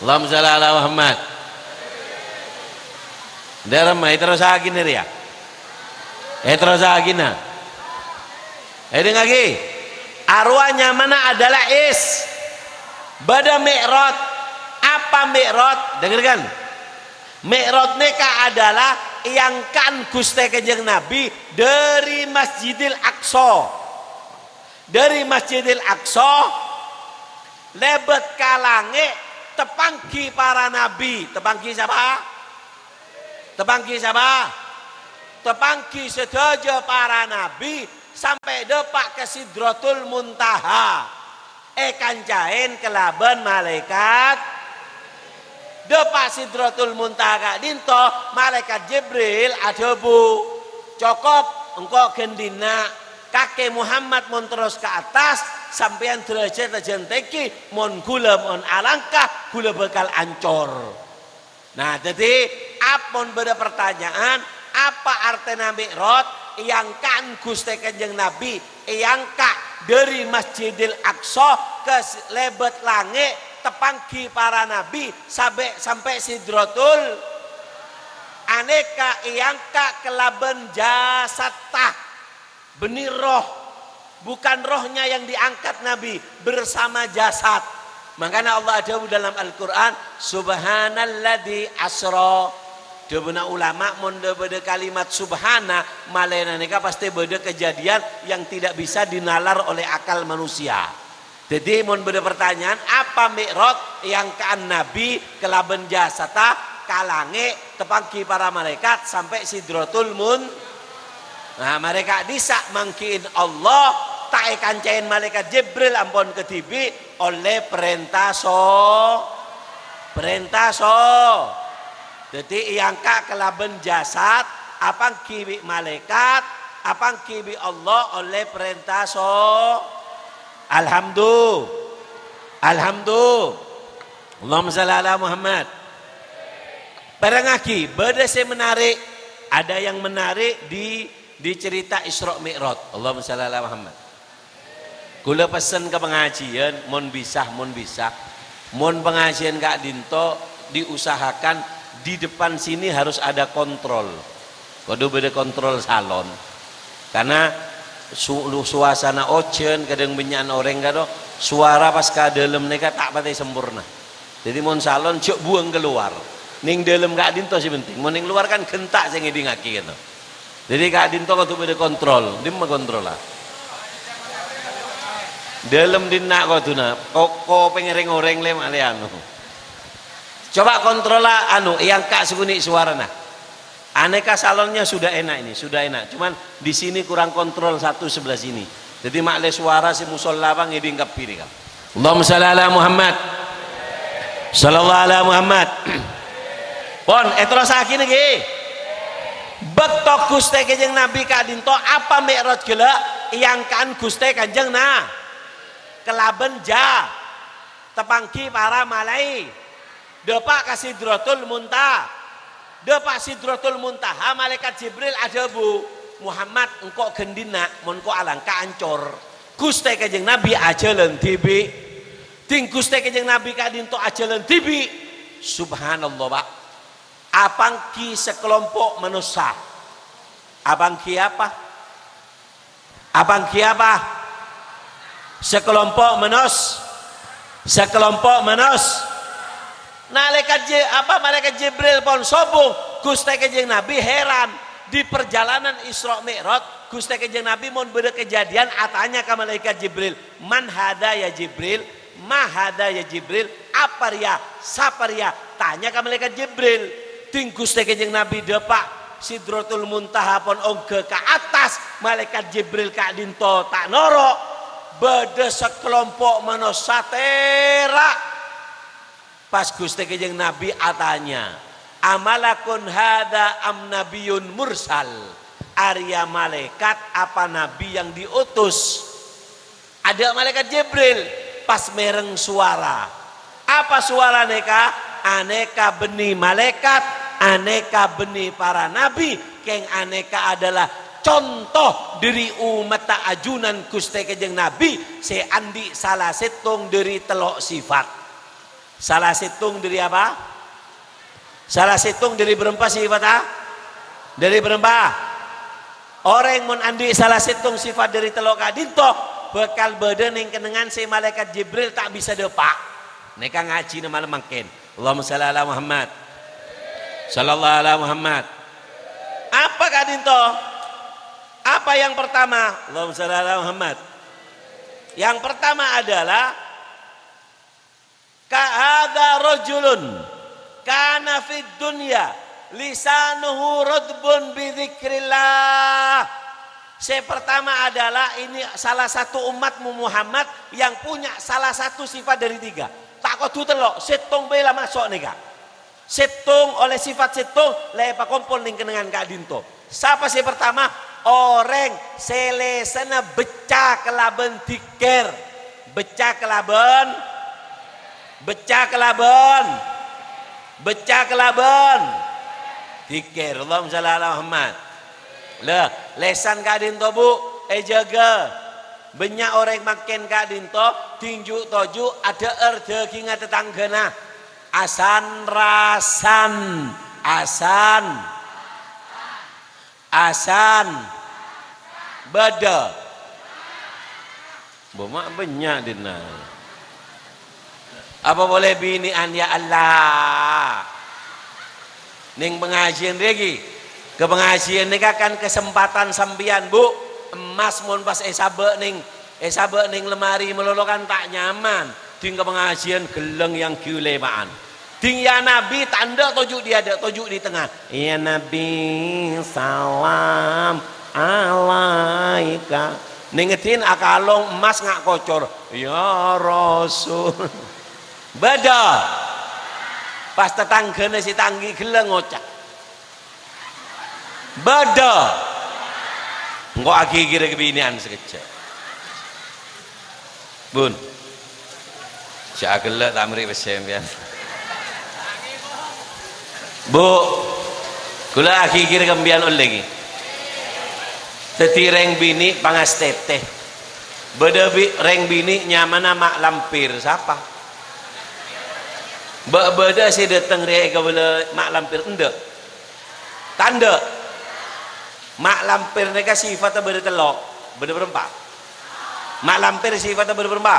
Allahumma shalli ala Muhammad. Dâremma, èterrossaghina rèya. Èterrossaghina. Èdingngaghi. Arowa nyamana adalah Is-, Bâdâ mi'raj. Apa mi'raj? Dengarkan. Mi'raj nèka adalah èangka'an Ghustè Kanjeng Nabi dâri Masjidil Aqsa. Dâri Masjidil Aqsa, lèbât ka langngè', tapangghi para nabi. Tapangghi sapa? Tapangghi sapa? Tapangghi sadhâjâ para nabi sampè' dâpa' ka Sidratul Muntaha. Èkanca'èn kalabân malaèkat. Dâpa' Sidratul Muntaha ka'dinto, Malaèkat Jibril adhâbu, "Cokop, engko' ghân dinna'. Kakè Muhammad mon terros ka attas, sampèyan dârâjhâddhâ jân tèngghi, mon ghulâ mon alangka, ghulâ bhâkal ancor." Nah, dhâddhi, ap-, mon bâdâ partanya'an, apa artèna mi'raj? Èangka'an Ghustè Kanjeng Nabi, èangka' dâri Masjidil Aqsa ka s-, lèbât langngè', tapangghi para nabi, sampè', sampè' Sidratul. Anèka èangka' kalabân jasadda. Bânnè roh, bukan rohnya yang diangkat Nabi, bersama jasad. Mangkana Allah adhâbu dalam Al-Qur'an, "Subhanalladzi asra." Dhâbuna ulama, mon bâdâ kalimat subhana, malaèna nèka pastè bâdâ kejadian yang tidak bisa dinalar oleh akal manusia. Dhâddhi, mon bâdâ partanya'an, apa mi'raj èangka'an Nabi kalabân jasadda ka langngè', tapangghi para malaèkat sampè' Sidratul Mun-, nah, marè ka'dissa' manggi'in Allah ta' èkanca'èn Malaèkat Jibril ampon kadhibi', ollè parènta so-, parènta so-, dhâddhi èangka' kalabân jasad, apangghi bi' malaèkat, apangghi bi' Allah, ollè parènta so-, Alhamdu-, Alhamdu-, Allahumma shalli ala Muhammad. Pèrengngaghi, bâdâ sè menarik, ada yang menarik di, di cerita Isra Mi'raj. Allahumma shalli ala Muhammad. Kaulâ pessen ka pangajiân, mon bisa, mon bisa. Mon pangajiân ka'dinto diusahakan di depan sini harus ada kontrol. Kodhu bâdâ kontrol salon. Karena su-, lu-, suasana ojhân, kadhâng bânnya'an orèng karo, suara pas ka dâlem nèka ta' patè samporna. Dhâddhi, mon salon, jhâ' buwâng kalowar. Neng dâlem ka'dinto sè penting. Mon neng lowar kan ghânta' sè ngèdingngaghi, gitu. Dhâddhi, ka'dinto kodhu bâdâ kontrol. Dimma kontrolla? Dâlem dinna' kodhuna. Ko-, kopèng rèng-orèng lè ma' lè anu. Coba kontrolla, anu, èangka' sakonè' sowarana. Anèka salonnya sudah enak ini, sudah enak. Cuman di sini kurang kontrol satu sebelah sini. Dhâddhi ma' lè sowara sè mosolla bâ' ngèding kabbhi nèka. Allahumma shalli ala Muhammad. Shallallahu ala Muhammad. Pon, èterrossaghi nèka. Bâkto Ghustè Kanjeng Nabi ka'dinto, apa mi'raj ghellâ' èangka'an Ghustè Kanjeng Na-, kalabân ja-, tapangghi para malaè-, dâpa' ka Sidratul Munta-, dâpa' Sidratul Muntaha, Malaèkat Jibril adhâbu, "Muhammad, engko' ghân dinna', mon ko' alangka ancor." Ghustè Kanjeng Nabi ajhâlân dhibi'. Dhing Ghustè Kanjeng Nabi ka'dinto ajhâlân dhibi'. Subhanallah, Pak. Apangghi sakalompo' manossa. Apangghi apa? Apangghi apa? Sakalompo' manos-, sakalompo' manos-, Malaèkat Ji-, apa, Malaèkat Jibril pon sobung, Ghustè Kanjeng Nabi heran. Di perjalanan Isra Mi'raj, Ghustè Kanjeng Nabi mon bâdâ kejadian atanya ka Malaèkat Jibril, "Man hadha ya Jibril? Ma hadha ya Jibril? Apa rèya? Sapa rèya?" Tanya ka Malaèkat Jibril. Dhing Ghustè Kanjeng Nabi dâpa' Sidratul Muntaha pon ongghâ ka attas, Malaèkat Jibril ka'dinto ta' noro'. Bâdâ sakalompo' manossa tèra'. Pas Ghustè Kanjeng Nabi atanya, "Amalakun hadha am nabiyyun mursal?" Arèya malaèkat apa nabi yang diutus? Adâ' Malaèkat Jibril, pas mèreng sowara. Apa sowara nèka? Anèka bânnè malaèkat, anèka bânnè para nabi, kèng anèka adalah conto dâri ommatta ajunan Ghustè Kanjeng Nabi sè andi' sala sèttong dâri tello' sifat. Sala sèttong dâri apa? Sala sèttong dâri bârâmpa sifatta? Dâri bârâmpa. Orèng mon andi' sala sèttong sifat dâri tello' ka'dinto, bhâkal bâdâ neng kennengngan sè Malaèkat Jibril ta' bisa dâpa'. Nèka ngajhina malem mangkèn. Allahumma shalli ala Muhammad. Sallallahu ala Muhammad. Apa ka'dinto? Apa yang pertama? Allahumma shalli ala Muhammad. Yang pertama adalah, ka hadza rajulun kana fid dunya lisanuhu radbun bi dzikrillah. Sè pertama adalah ini salah satu umatmu Muhammad yang punya salah satu sifat dari tiga. Ta' kodhu tello', sèttong bhâi la maso' nèka. Sèttong ollè sifat sèttong la èpakompol neng kennengngan ka'dinto. Sapa sè pertama? Orèng sè lèsanna beccè kalabân dhikkèr. Beccè kalabân, beccè kalabân, beccè kalabân dhikkèr. Allahumma shalli ala Muhammad. Lah, lèsan ka'dinto, Bu, èjâgâ. Bânnya' orèng mangkèn ka'dinto, dhinju' toju' adhâ'âr dhâghingnga tatangghâna. Asan, rasan, asan, asan, bâdâ. Bâ ma' bânnya' dinna. Apa polè binè'an, ya Allah? Neng pangajiân rèya ghi. Ka pangajiân nèka kan kasempatan sampèyan, Bu. Emmas mon pas èsabâ' neng, èsabâ' neng lemari malolo kan ta' nyaman. Ding ka pangajiân ghellâng yang ghi lèma'an. Ding ya Nabi, ta' endâ' toju' dâri adâ', toju' dâri tengnga. Ya Nabi, salam alaika. Neng ngeddhin akalong emmas nga' kocor. Ya Rasul. Bâdâ. Pas tatangghâna sè tanggi ghellâng ngoca'. Bâdâ. Engko' aghigghirâ ka binè'an sakejjhâ'. Bun. Jhâ' aghellâ' ta' marè pèssè sampèyan. Bu, kaulâ aghigghirâ ka sampèyan ollè ghi. Dhâddhi rèng binè' pangastètè. Bâdâ bi-, rèng binè' nyamana Ma' Lampir. Sapa? Bâ-, bâdâ sè dâteng rèya èkabâlâ Ma' Lampir? Endâ'. Ta' endâ'. Ma' Lampir nèka sifatta bâdâ tello', bâdâ bârâmpa? Ma' Lampir sifatta bâdâ bârâmpa?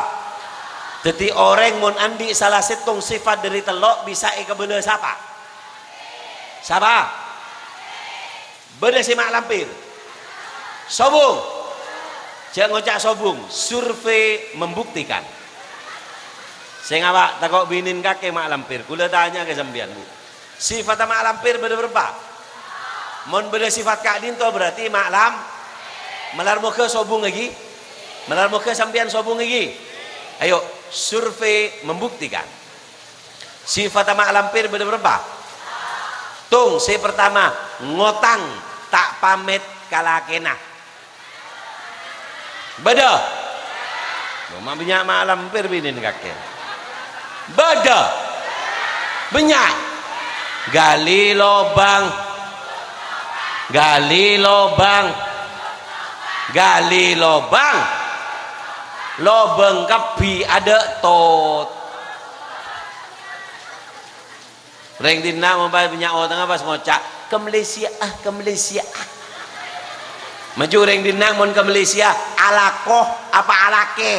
Dhâddhi orèng mon andi' sala sèttong sifat dâri tello' bisa èkabâlâ sapa? Sapa? Bâdâ sè Ma' Lampir? Sobung. Jhâ' ngoca' sobung, survei membuktikan. Sè ngapa tako' binèn kakè Ma' Lampir? Kaulâ tanya ka sampèyan, Bu. Sifatta Ma' Lampir bâdâ bârâmpa? Mon bâdâ sifat ka'dinto berarti Ma' Lam-, malar moghâ sobung ghi. Malar moghâ sampèyan sobung ghi. Ayo, survei membuktikan. Sifatta Ma' Lampir bâdâ bârâmpa? Tong, sè pertama, ngotang ta' pamèt ka lakèna. Bâdâ. Coma bânnya' Ma' Lampir binèn kakè. Bâdâ. Bânnya'. Gali lobang. Gali lobang. Gali lobang. Lobâng kabbhi adâ' tot. Rèng dinna' mon pas bânnya' otangnga pas ngoca', "Ka Malaysia, ah, ka Malaysia, ah." Maju rèng dinna' mon ka Malaysia, alako apa alakè?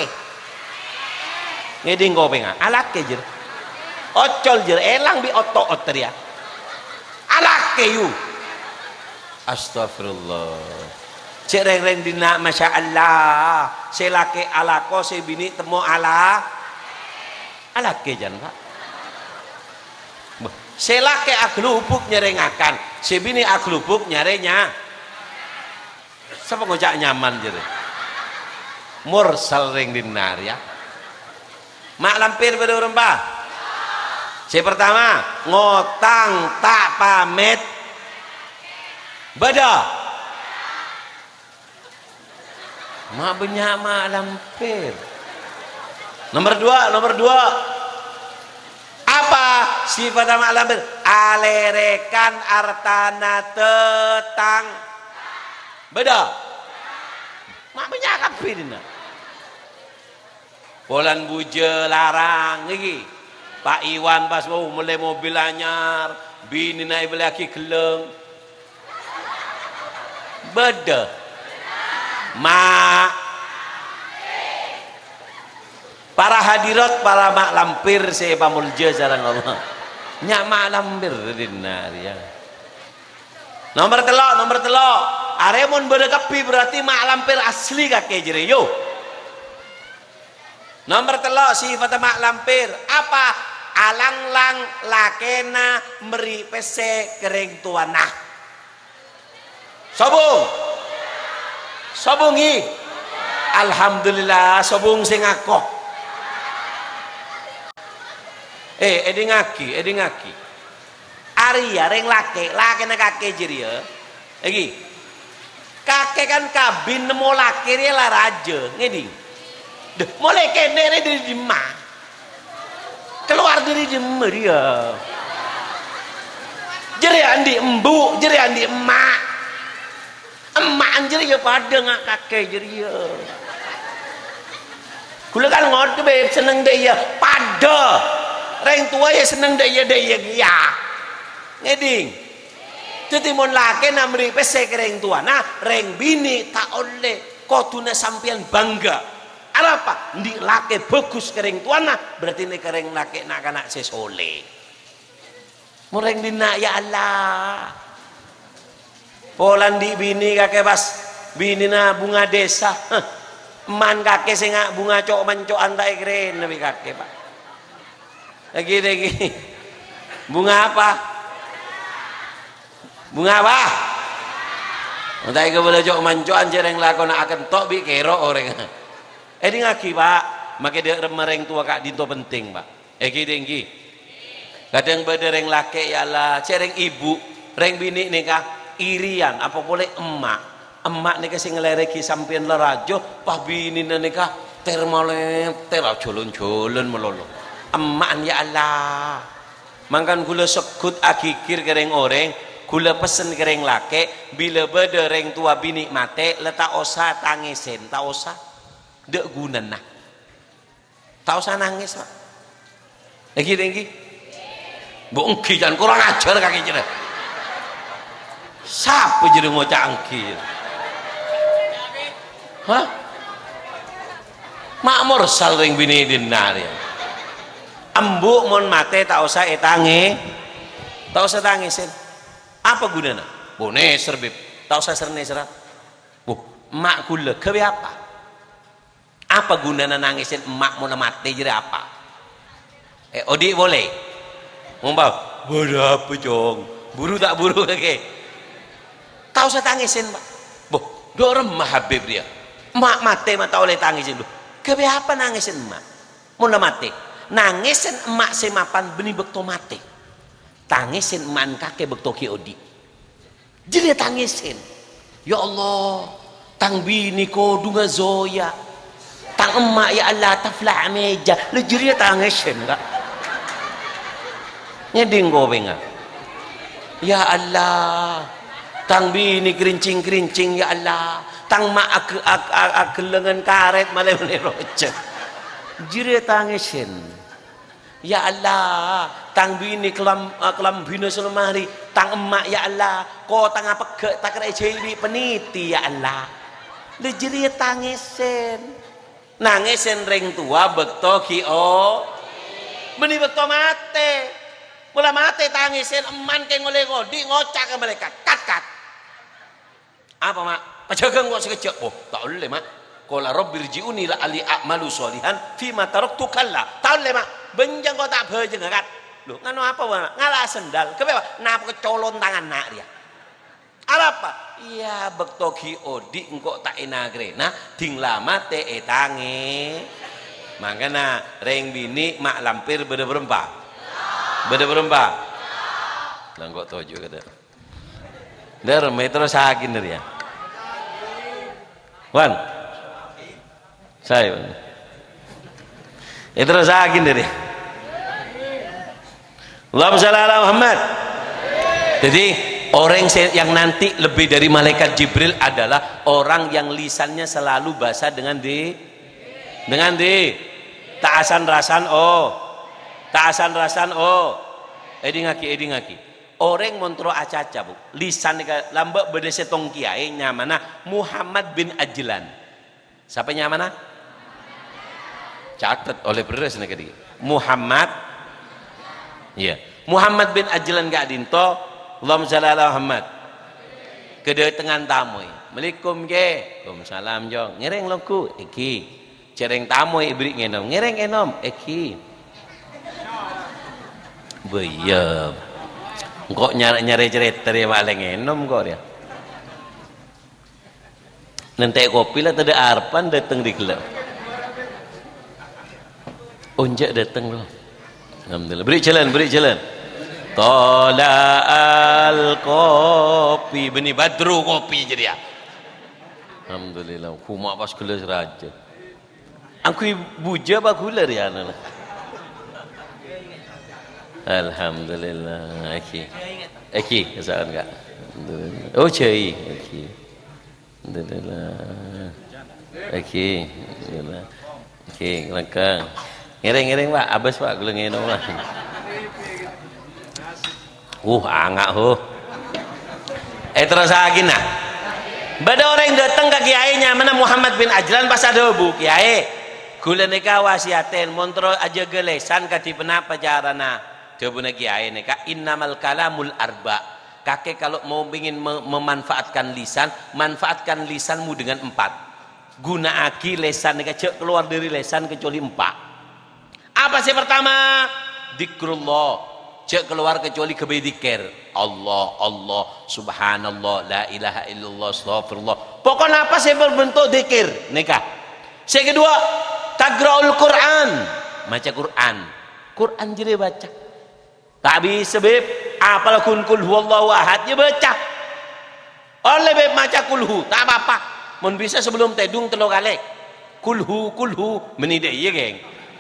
Ngèdhing kopèngnga, alakè, jâr. Ocol, jâr, èlang bi' oto' oter, ya. Alakè, yu. Astagfirullah. Cè' rèng-rèng dinna', masya Allah. Sè lakè alako, sè binè' temmo ala-, alakè, jân, Pak. Bâh, sè lakè aglubuk nyarè ngakan, sè binè' aglubuk nyarè nya-, sapa ngoca' nyaman, jârèya? Morsal rèng dinna' rèya. Ma' Lampir bâdâ bârâmpa? Sè pertama, ngotang ta' pamèt. Bâdâ? Ma' bânnya' Ma' Lampir. Nomor dua, nomor dua. Apa sifatta Ma' Lampir? Alèrèkan artana tètang-, bâdâ? Ma' bânnya' kabbhi dinna'. Polana bujâ larang, ghi. Pa' Iwan pas wau mellè mobil anyar, binèna èbellèyaghi ghellâng. Bâdâ. Ma-, para Hadirat para ma' lampir sè èpamolja sareng Allah. Nya' ma' lampir dinna' rèya. Nomer tello', nomer tello'. Arè mon bâdâ kabbhi berarti ma' lampir asli kakè jârèya, yo. Nomer tello', sifatta ma' lampir. Apa? Alanglang lakèna mèrri' pèssè ka rèng towana. Sobung. Sobung, ghi. Alhamdulillah, sobung sè ngako. Eh, èdingngaghi, èdingngaghi. Arèya rèng lakè', lakèna kakè jârèya. Èngghi. Kakè kan kabin nemmo lakè rèya la rajâ, ngèdhing. Dâh, molaè kènè' rè dâri dimma? Kalowar dâri dimma rèya? Jârèya andi' embu', jârèya andi' emma'. Emma'en jârèya padâ nga' kakè jârèya. Ghulâ kan ngodâ, Bib, senneng dâ' iyâ padâ. Rèng towa ya senneng dâ' iyâ, dâ' iyâ kèya. Ngèdhing? Dhâddhi, mon lakèna mèrri' pèssè ka rèng towana, rèng binè' ta' ollè. Kodhuna sampèyan bangga. Arapa? Andi' lakè bhâghus ka rèng towana, berarti nèka rèng lakè' na'-kana' sè soleh. Mon rèng dinna', ya Allah. Polana andi' binè kakè pas binèna bhunga dhisa. Heh. Emman kakè sè nga' bhunga co'-manco'an ta' èkèrèna bi' kakè, Pak. Lagi, lagi. Bhunga apa? Bhunga apa? Mon ta' èkabâlâ co'-manco'an jârèng lakona akento' bi' kèro orèng. Èdingngaghi, Pak. Makè dâ' remma rèng towa ka'dinto penting, Pak. Èngghi, èngghi. Kadhâng bâdâ rèng lakè', ya Allah, cè' rèng ibu, rèng binè' nèka iriyan, apa polè emma'. Emma' nèka sè ngalèrèghi sampèyan la rajâ, pas binèna nèka ter-malèter, ajhâlân-jhâlân malolo. Emma'en, ya Allah. Mangkana ghulâ segghut aghigghir ka rèng-orèng, ghulâ pessen ka rèng lakè', bilâ bâdâ rèng towa binè' matè, la ta' osa tangèsèn, ta' osa. Dâ' ghunana. Ta' osa nangès, Pak. Èngghi, èngghi. Mbok èngghi, can, kurang ajar kakè jârèya. Sapa jârèya ngoca' èngghi? Hah? Ma' morsal rèng binè' dinna' rèya. Embu' mon matè ta' osa ètangè-, ta' osa tangèsèn. Apa ghunana? Bo, nèser, Bib. Ta' osa ser-nèserra. Bo, emma' ghulâ, ghâbây apa? Apa ghunana nangèsèn emma' mon la matè jârèya apa? Eh, odi' polè. Ngompa, "Bâdâ apa, Cong? Buru ta' buru kakè?" Ta' osa tangèsèn, Pak. Bo, dâ' remma Habib rèya. Emma' matè ma' ta' ollè tangèsèn, lo. Ghâbây apa nangèsèn emma'? Mon la matè. Nangèsèn emma' sè mapan bânnè bâkto matè. Tangèsèn emma'en kakè bâkto ghi' odi'. Jârèya tangèsèn. "Ya Allah, tang binè kodhungnga zoya. Tang emma', ya Allah, tafla amèja." La jârèya tangèsèn, Ka'. Ngèdhing kopèngnga. "Ya Allah, tang binè kerincing-kerincing, ya Allah. Tang emma' ag-, ag-, ag-, aghellângan karèt malè-malè rojâ." Jârèya tangèsèn. "Ya Allah, tang binè kelam-, eh, kalambhina salemari, tang emma', ya Allah, kotangnga pegghâ' ta' kèra èjhâi' bi' panètè, ya Allah." La jârèya tangèsèn. Nangèsèn rèng towa bâkto ghi' o-, bânnè bâkto matè. Mon la matè tangèsèn, emma'en kèng ollè ngodi', ngoca' ka malaèkat, "Kat, kat." "Apa, Ma'?" "Pajâgâ engko' sakejjhâ'." "Oh, ta' ollè, Ma'. Qala rabbirji'uni la'alli a'malu shalihan fima taraktu." "Kalla, ta' ollè, Ma'. Bânnya' engko' ta' bhâjângnga, Kat." "Lho, nganu apa, Ma'?" "Ngala'a sendal." "Ghâbây apa?" "Napa' kecolon tanganna rèya." "Arapa?" "Iyâ, bâkto ghi' odi' engko' ta' ènagrèna, ding la matè ètangè." Mangkana, rèng binè' ma' lampir bâdâ bârâmpa? Bâdâ bârâmpa? La engko' toju' kadâ'. Dâr, mè' terrosaghi, dâr, ya. Wan. Saè, Wan. Èterrosaghi, dâr, ya. Allahumma shalli ala Muhammad. Jadi, orang se-, yang nanti lebih dari malaikat Jibril adalah orang yang lisannya selalu basah dengan di-, dengan di-, ta' san-rasan, oh. Ta' san-rasan, oh. Èdingngaghi, èdingngaghi. Orèng mon terro acaca, Bu. Lisan nèka lambâ' bâdâ sèttong kèyaè nyamana Muhammad bin Ajlan. Sapa nyamana? Catet oleh bherrâs nèka dhi'. Muhammad, iyâ. Muhammad bin Ajlan ka'dinto, Allahumma shalli ala Muhammad. Kadâtengngan tamoy. "Assalamualaikum, Kè." "Waalaikumsalam, Jong." "Ngèrèng longghu?" "Èngghi." "Jhârèng tamoy èberri' ngènom." "Ngèrèng ènom." "Èngghi." Bâyyâ. Engko' nyar-, nyarè carèta rèya malè ngènom engko' rèya. Nèntè' kopi la tadâ' arebbhân dâteng dhi ghellâ'. Oh, enjâ' dâteng, lo. Alhamdulillah. Beri jalan, beri jalan. Tola'al kopi. Bânnè badru kopi jârèya. Alhamdulillah. Kuma' pas gelas rajâ. Angghuy bujâ apa ghulâ rèya, ana, la? Alhamdulillah. Èngghi. Èngghi, kesaon, Kak. Alhamdulillah. Oh, jhâi. Èngghi. Alhamdulillah. Èngghi. Alhamdulillah. Èngghi, lengkeng. Ngèrèng-ngèrèng, Pak. Abâs, Pak. Ghulâ ngènom, Pak. Uh, anga', huh. Eh, terrossaghi, nah. Bâdâ orèng dâteng ka kèyaè nyamana Muhammad bin Ajlan pas adhâbu, "Kèyaè, ghulâ nèka wasiyatèn, mon terro ajâgâ lèsan kadhi ponapa carana?" Dhâbuna kèyaè nèka, "Innamal kalamul arba'." Kakè kalau mau pengin me-, memanfaatkan lisan, manfaatkan lisanmu dengan empat. Ghuna'aghi lèsan nèka, jhâ' kalowar dâri lèsan kecuali empa'. Apa sè partama? Dzikrullah. Jhâ' kalowar kecuali ghâbây dzikir. Allah, Allah, subhanallah, la ilaha illallah, astagfirullah. Pokokna apa sè berbentuk dzikir, nèka. Sè kedua, taqra'ul Qur'an. Maca Qur'an. Qur'an jârèya baca. Ta' bisa, Bib. Apal ghun Qul Huwallahu Ahad, yâ baca. Ollè, Bib, maca Qul Hu, ta' apa-apa. Mon bisa sebelum tèdung tello kalè. Qul Hu, Qul Hu, mènè dâ' iyâ, geng.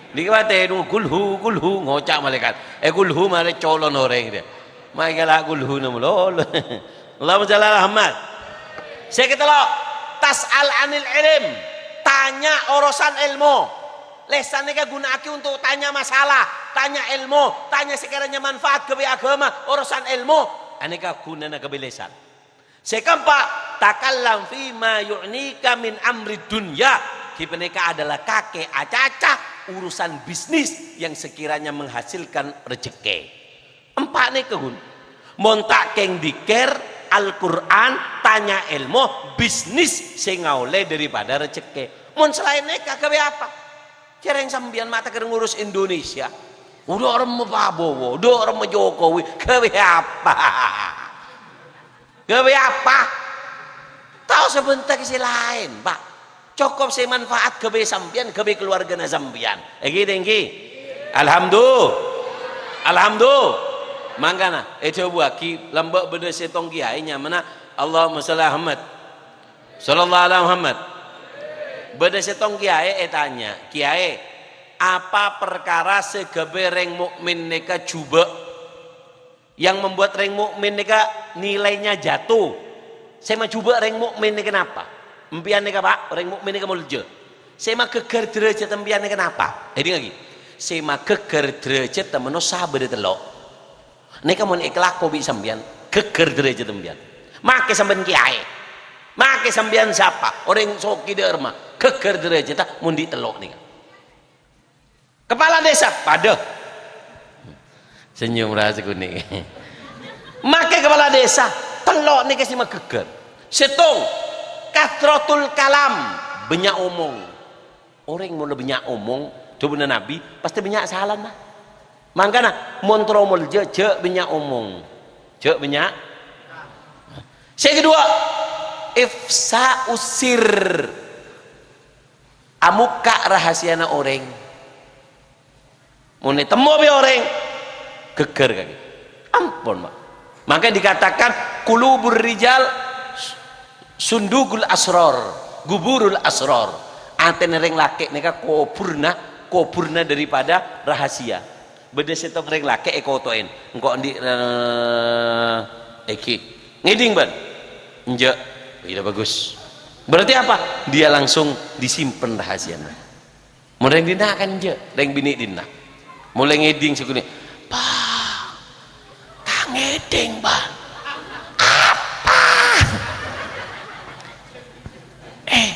Dhi' kèya tèdung, Qul Hu, Qul Hu, ngoca' malaèkat. Eh, Qul Hu marè colon orèng dâ'. Maèngala Qul Hu malolo. Allahumma shalli ala Muhammad. Sè katello', tas'al anil ilm. Tanya urusan ilmu. Lèsan nèka ghuna'aghi untuk tanya masalah, tanya ilmu, tanya sè kèranya manfaat ghâbây aghâma, urusan ilmu. Anèka ghunana ghâbây lèsan. Sè kaempa', takallam fima yu'nika min amri dunya. Ghi panèka adalah kakè acaca urusan bisnis yang sekiranya menghasilkan rejekkè. Empa' nèka, ghun. Mon ta' kèng dzikir, Al-Qur'an, tanya ilmu, bisnis sè ngaollè daripada rejekkè. Mon salaèn nèka, ghâbây apa? Jhârèng sampèyan ma' ta' kèra ngurus Indonesia. Dhu' remma Prabowo, dhu' remma Jokowi, ghâbây apa? Ghâbây apa? Tao sabhânta sè laèn, Pak. Cokop sè manfaat ghâbây sampèyan, ghâbây kaluwargana sampèyan. Èngghi, èngghi. Alhamdu-, Alhamdu-, Mangkana, èdhâbuwâghi, lambâ' bâdâ sèttong kèyaè nyamana Allahumma shalli Muhammad. Shallallahu ala Muhammad. Bâdâ sèttong kèyaè ètanya, "Kèyaè, apa parkara sè ghâbây rèng mukmin nèka jhubâ'?" Yang membuat rèng mukmin nèka nilainya jatuh. Sè majhubâ' rèng mukmin nèka napa? Empèyan nèka, Pak, rèng mukmin nèka molja. Sè maghâgghâr dârâjhât empèyan nèka napa? Èdingngaghi. Sè maghâgghâr dârâjhât manossa bâdâ tello'. Nèka mon èkalako bi' sampèyan, ghâgghâr dârâjhât empèyan. Make sampèyan kèyaè. Make sampèyan sapa? Orèng soghi dâ' remma. Ghâgghâr dârâjhâddhâ mon dhi' tello' nèka. Kepala desa, padâ. Senyum rasa kuning. Make kepala desa, tello' nèka sè maghâgghâr. Sèttong, kathratul kalam, bânnya' omong. Orèng mon la bânnya' omong, dhâbuna Nabi, pastè bânnya' salana. Mangkana, mon terro molja, jhâ' bânnya' omong. Jhâ' bânnya'. Sè kedua, ifsa'us sir. Amokka' rahasiyana orèng. Mon ètemmo bi' orèng, ghâgghâr kakè. Ampon, Pak. Maka dikatakan, "Qulubur rijal sundugul asrar, guburul asrar." Atèna rèng lakè' nèka koburna, koburna daripada rahasia. Bâdâ sèttong rèng lakè' èkoto'è, "Engko' andi', eh, èghi?" "Ngèdhing, Bân?" "Enjâ'." "Iya, bagus." Berarti apa? Dia langsung disimpan rahasianya. Mon rèng dinna' kan enjâ', rèng binè' dinna'. Molaè ngèdhing sakonè', "Pa, ta' ngèdhing, Bân." "Apa?" "Eh,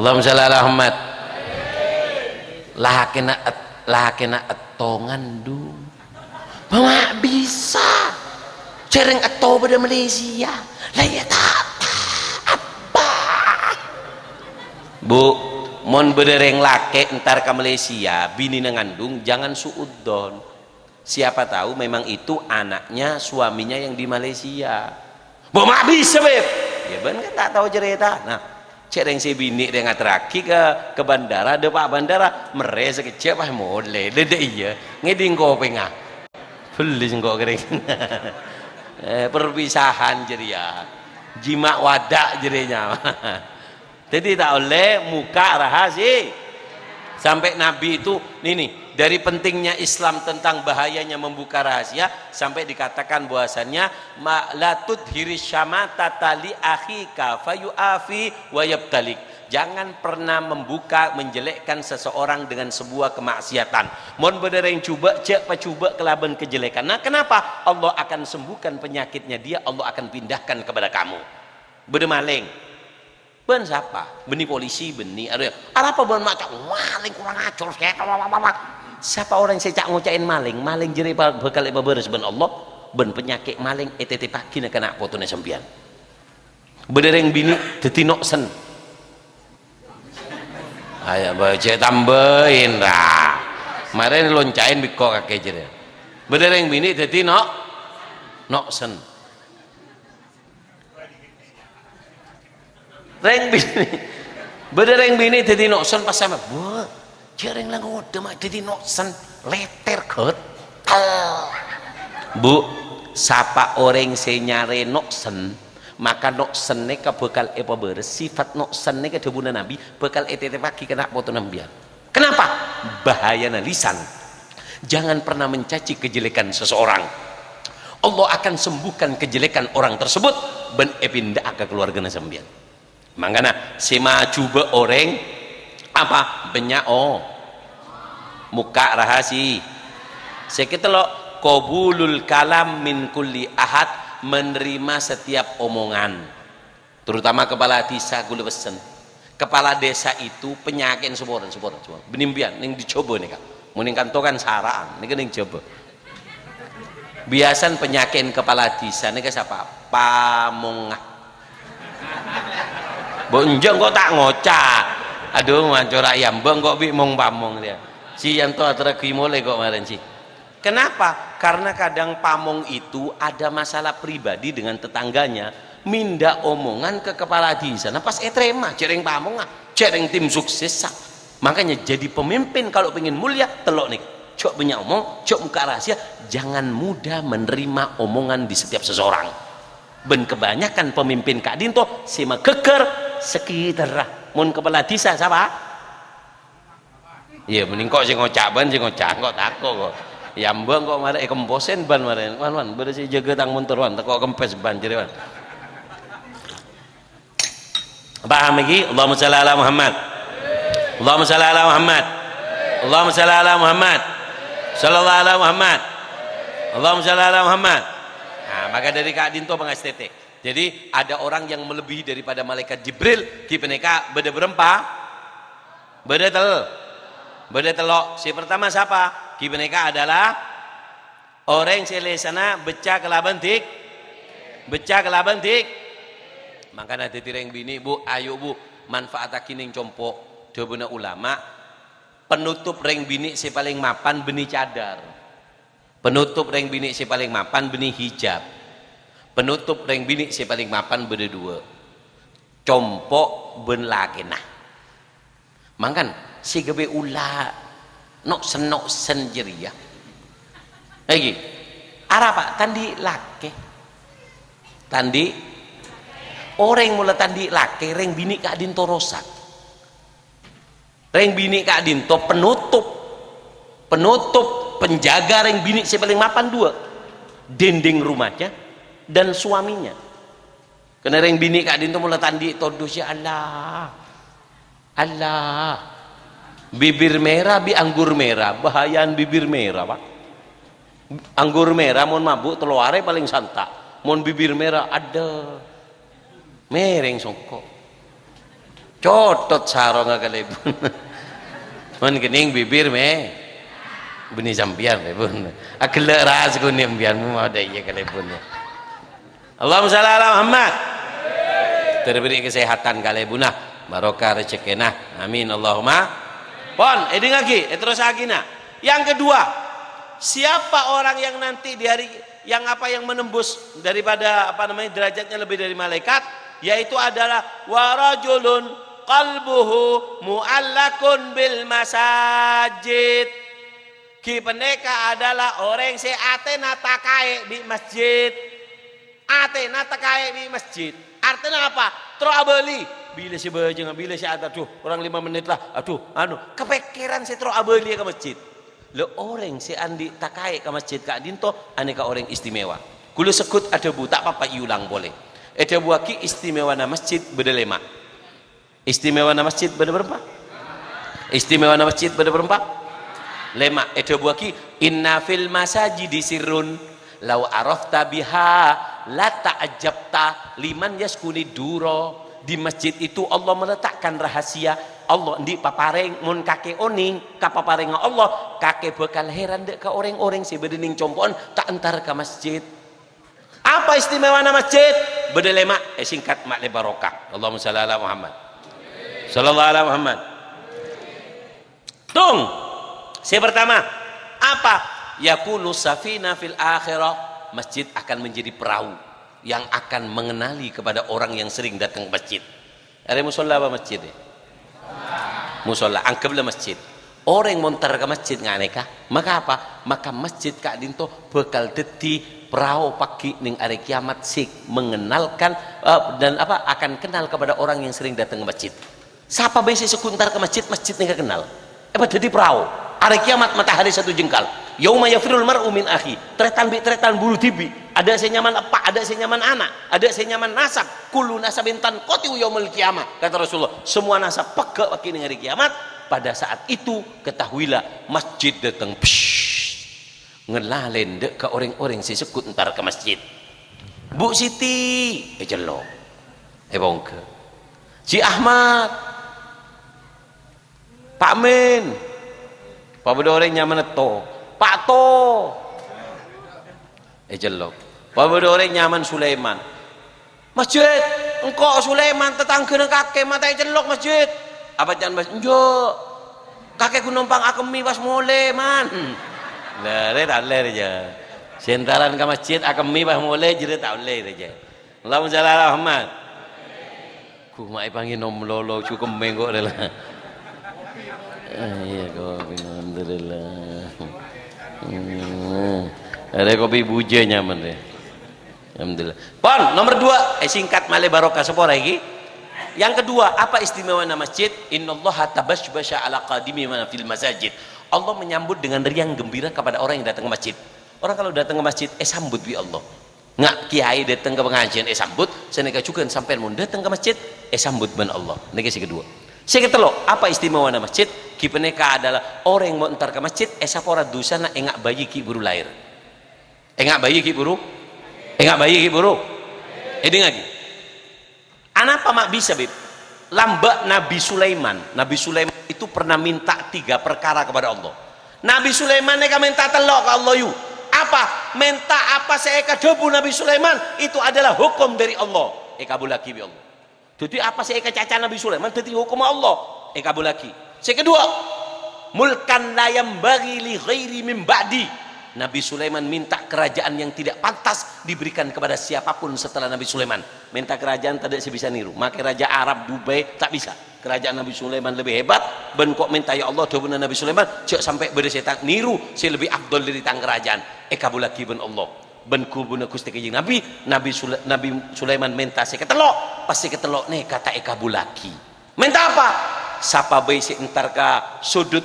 Allahumma shalli ala Muhammad. Lakèna et-, lakèna ètto ngandung. Ma' bisa. Jhâreng ètto bâdâ Malaysia. Lah iyâ ta', ta-, apa? Bu, mon bâdâ rèng lakè' entar ka Malaysia, binèna ngandung, jangan suudzon. Siapa tahu memang itu anaknya suaminya yang di Malaysia. Bo, ma' bisa, Beb? Ya, bân kan ta' tao carètana. Cè' rèng sè binè' rèng ngaterraghi ka, ka bandara, dâpa' bandara, merrè sakejjhâ', pas molè. Dâdâ iyâ, ngèdhing kopèngnga. Bellè sèngko' kèrèng. Eh, perpisahan jârèya. Jima' wada' jârèya. Jadi, ta' ollè mokka' rahasi-, Sampai Nabi itu, ini nih, dari pentingnya Islam tentang bahayanya membuka rahasia, sampai dikatakan bahwasannya, "Ma-, la tudhiri syamatata li akhika fayu'afi wa yabtalik." Jangan pernah membuka, menjelekkan seseorang dengan sebuah kemaksiatan. Mon bâdâ rèng jhubâ', jhâ' pajhubâ' kalabân kejelekan. Nah, kenapa? Allah akan sembuhkan penyakitnya dia, Allah akan pindahkan kepada kamu. Bâdâ malèng. Bân sapa? Bânnè polisi, bânnè. Arè, arapa bân maca' malèng kurang ajar, sètan, apa, apa, apa. Sapa orèng sè ca'-ngoca'è malèng? Malèng jârèya pa-, bhâkal èpabârâs bân Allah, bân panyakè' malèng ètètèpaghi na kana' potona sampèyan. Bâdâ rèng binè' dhâddhi noksen. Ayo, bâ-, jhâ' tambâi, ra. Marèna lonca'è bi' engko' kakè jârèya. Bâdâ rèng binè' dhâddhi nok-, noksen. Rèng binè'. Bâdâ rèng binè' dhâddhi noksen pas sampè', "Wah, jhâ' rèng la ngodâ ma' dhâddhi noksen, lètèr, gâtel." Bu, sapa orèng sè nyarè noksen, maka noksen nèka bhâkal èpabârâs. Sifat noksen nèka dhâbuna Nabi bhâkal ètètèpaghi kana' potona sampèyan. Kenapa? Bahayana lisan. Jangan pernah mencaci kejelekan seseorang. Allah akan sembuhkan kejelekan orang tersebut bân èpindhâ'â ka kaluwargana sampèyan. Mangkana, sè majhubâ' orèng apa? Bânnya', oh. Mokka' rahasi-, Sè katello', qabulul kalam min kulli ahad, menerima setiap omongan. Terutama kepala desa, kaulâ pessen. Kepala desa itu panyakè'na saporana, saporana, saporana. Bânnè sampèyan, neng di Jhâbâ nèka. Mon neng kanto kan sara'an, nèka neng Jhâbâ. Biasana panyakè'na kepala desa nèka sapa? Pamongnga. Bo, enjâ' engko' ta' ngoca'. Adhu, mancora' yambâ' engko' bi' mong-pamong rèya. Si Yanto aterraghi molè ko' marèn, si. Kenapa? Karena kadang pamong itu ada masalah pribadi dengan tetangganya, minda omongan ke kepala desa. Nah, pas ètarèma, jhâ' rèng pamongnga, jhâ' rèng tim suksessa. Makanya jadi pemimpin kalau pengen mulia, tello' nèka. Jhâ' bânnya' omong, jhâ' mokka' rahasia, jangan mudah menerima omongan di setiap seseorang. Bân kebanyakan pemimpin ka'dinto sè maghâghâr sakètarra. Mon kepala desa sapa? Iyâ, mending ko' sè ngoca' bân sè ngoca', ko' tako' ko'. Yambâ' ko' marè èkemposèn bân marè. Wan, wan, bâdâ sè jâgâ tang montor, wan, tako' kempes bân jârèya, wan. Paham iki? Allahumma shalli ala Muhammad. Allahumma shalli ala Muhammad. Allahumma shalli ala Muhammad. Shallallahu ala Muhammad. Allahumma shalli ala Muhammad. Nah, maka dâri ka'dinto pangastètè. Jadi, ada orang yang melebihi daripada malaikat Jibril, ghi' panèka bâdâ bârâmpa? Bâdâ tel-, bâdâ tello'. Sè pertama sapa? Ghi' panèka adalah orèng sè lèsanna beccè kalabân dik-, beccè kalabân dik-. Mangkana dhâddhi rèng binè', Bu, ayo, Bu, manfaataghi neng compo'. Dhâbuna ulama, penutup rèng binè' sè palèng mapan bânnè cadar. Penutup rèng binè' sè palèng mapan bânnè hijab. Penutup rèng binè' sè palèng mapan bâdâ duwâ'. Compo' bân lakèna. Mangkana, sè ghâbây ula noksen-noksen jârèya. Lagi, arapa? Tandhi' lakè. Tandhi', orèng mola tandhi' lakè, rèng binè' ka'dinto rosak. Rèng binè' ka'dinto penutup. Penutup, penjaga rèng binè' sè palèng mapan duwâ'. Dinding rumahnya dan suaminya. Karna rèng binè' ka'dinto mola tandhi' todus, "Ya Allah. Allah. Bibir mèra bi' anggur mèra." Bahayana bibir mèra, Pak. Anggur mèra mon mabuk tello arè palèng santa'. Mon bibir mèra, adâ. Mèrèng songko'. Cotot sarongnga kalèbun. Mon kennèng bibir mè. Bânnè sampèyan kalèbun. Aghellâ' ras konè sampèyan, mon dâ' iyâ kalèbun. Allahumma shalli ala Muhammad. Diberi kesehatan kalèbunna, barokah rejekkèna. Amin, Allahumma. Pon, èdingngaghi, èterrossaghina. Yang kedua, siapa orang yang nanti di hari yang apa, yang menembus daripada, apa namanya, derajatnya lebih dari malaikat, yaitu adalah wa rajulun qalbuhu mu'allakun bil masajid. Ghi panèka adalah orèng sè atèna takaè bi' masjid. Atèna takaè bi' masjid. Artèna apa? Terro abâli. Bilâ sè bâjângnga, bilâ sè at-, aduh, kurang lima menit lah. Aduh, anu, kapèkkèran sè terro abâli ka masjid. Lha, orèng sè andi' takaè ka masjid ka'dinto anèka orèng istimewa. Kaulâ segghut adhâbu, ta' papa èulang polè. Èdhâbuwaghi istimewana masjid bâdâ lèma'. Istimewana masjid bâdâ bârâmpa? Istimewana masjid bâdâ bârâmpa? Lèma'. Èdhâbuwaghi, "Inna fil masajidi sirrun, lau arafta biha la ta'ajjabta liman yaskunid duro." Di masjid itu Allah meletakkan rahasia. Allah andi' paparèng, mon kakè onèng ka paparèngnga Allah, kakè bhâkal hèran dâ' ka orèng-orèng sè bâdâ nèng compo'en ta' entar ka masjid. Apa istimewana masjid? Bâdâ lèma', èsèngkat ma'lè barokah. Allahumma shalli ala Muhammad. Sallallahu ala Muhammad. Tung. Sè pertama, apa? Yakunu safina fil akhirah. Masjid akan menjadi perahu yang akan mengenali kepada orang yang sering datang ke masjid. Arè mosolla apa masjid, è? Mosolla, anggep la masjid. Orèng mon entar ka masjid nganèka, maka apa? Maka masjid ka'dinto bhâkal dhâddhi perahu paggi' nèng arè kiamat sè mengenalkan, eh, dan apa, akan kenal kepada orang yang sering datang ke masjid. Sapa bhâi sè segghut entar ka masjid, masjid nèka kenal. Èpadhâddhi perahu. Arè kiamat matahari satu jengkal. Yauma yafirrul mar'u min akhi. Tarètan bi' tarètan buru dhibi'. Adâ' sè nyaman eppa', adâ' sè nyaman ana', adâ' sè nyaman nasab. "Kullu nasabin tanqati'u yaumal qiyamah," kata Rasulullah. Semua nasab pegghâ' paggi' nèng arè kiamat. Pada saat itu, ketahuilah, masjid datang. Psst. Ngelalèn dâ' ka orèng-orèng sè segghut entar ka masjid. "Bu Siti," ècellok. Èpongghâ. "Ji Ahmad." "Pa' Min." Pabâdâ orèng nyamana To. "Pa' To." Ècellok. Pabâdâ orèng nyamana Sulaiman. "Masjid, engko' Sulaiman, tatangghâna kakè, ma' ta' ècellok masjid." "Apa ca'na, Mas?" "Enjâ'. Kakè ghu nompang akemmè pas molè, Man." Lha, rè ta' ollè rè, jâ. Sè entaran ka masjid akemmè pas molè, jârèya ta' ollè rè, jâ. Allahumma shalli ala Muhammad. Ghu ma' èpangènom lolo, jhu kemmè engko' rè la. Ah, iyâ, kopi, alhamdulillah. Hmm. Arè kopi bujâ nyaman rè. Alhamdulillah. Pon, nomor dua, eh, singkat malè barokah sapora iki. Yang kedua, apa istimewana masjid? "Innallaha tabasybasya ala qadimi ma fil masajid." Allah menyambut dengan riang gembira kepada orang yang datang ke masjid. Orang kalau datang ke masjid, èsambut bi' Allah. Nga' kiai dâteng ka pangajiân èsambut, sanèka jhughân sampèyan mon dâteng ka masjid, èsambut bân Allah. Nèka sè kedua. Sè katello', apa istimewana masjid? Ghi panèka adalah orèng mon entar ka masjid, èsapora dhusana enga' bayi ghi' buru laèr. Enga' bayi ghi' buru? Enga' bayi ghi' buru? Èdingngaghi. Anapa ma' bisa, Bib? Lambâ' Nabi Sulaiman. Nabi Sulaiman itu pernah minta tiga perkara kepada Allah. Nabi Sulaiman nèka mènta tello' ka Allah, yu. Apa? Mènta apa sè èkadhâbu Nabi Sulaiman, itu adalah hukum dari Allah. Èkabulaghi bi' Allah. Dhâddhi, apa sè èkacaca Nabi Sulaiman dhâddhi hukum Allah. Èkabulaghi. Sè kedua, "Mulkan la yambaghi li ghairi min ba'di." Nabi Sulaiman minta kerajaan yang tidak pantas diberikan kepada siapapun setelah Nabi Sulaiman. Mènta kerajaan tadâ' sè bisa nèro. Makè raja Arab Dubai ta' bisa. Kerajaan Nabi Sulaiman lebih hebat, bân ko' mènta, "Ya Allah," dhâbuna Nabi Sulaiman, "jhâ' sampè' bâdâ sètan nèro sè lebih afdol dâri tang kerajaan." Èkabulaghi bân Allah. Bân ghubuna Ghustè Kanjeng Nabi, Nabi Sula-, Nabi Sulaiman mènta sè katello', pas sè katello' nèka ta' èkabulaghi. Mènta apa? Sapa bhâi sè entar ka sudut,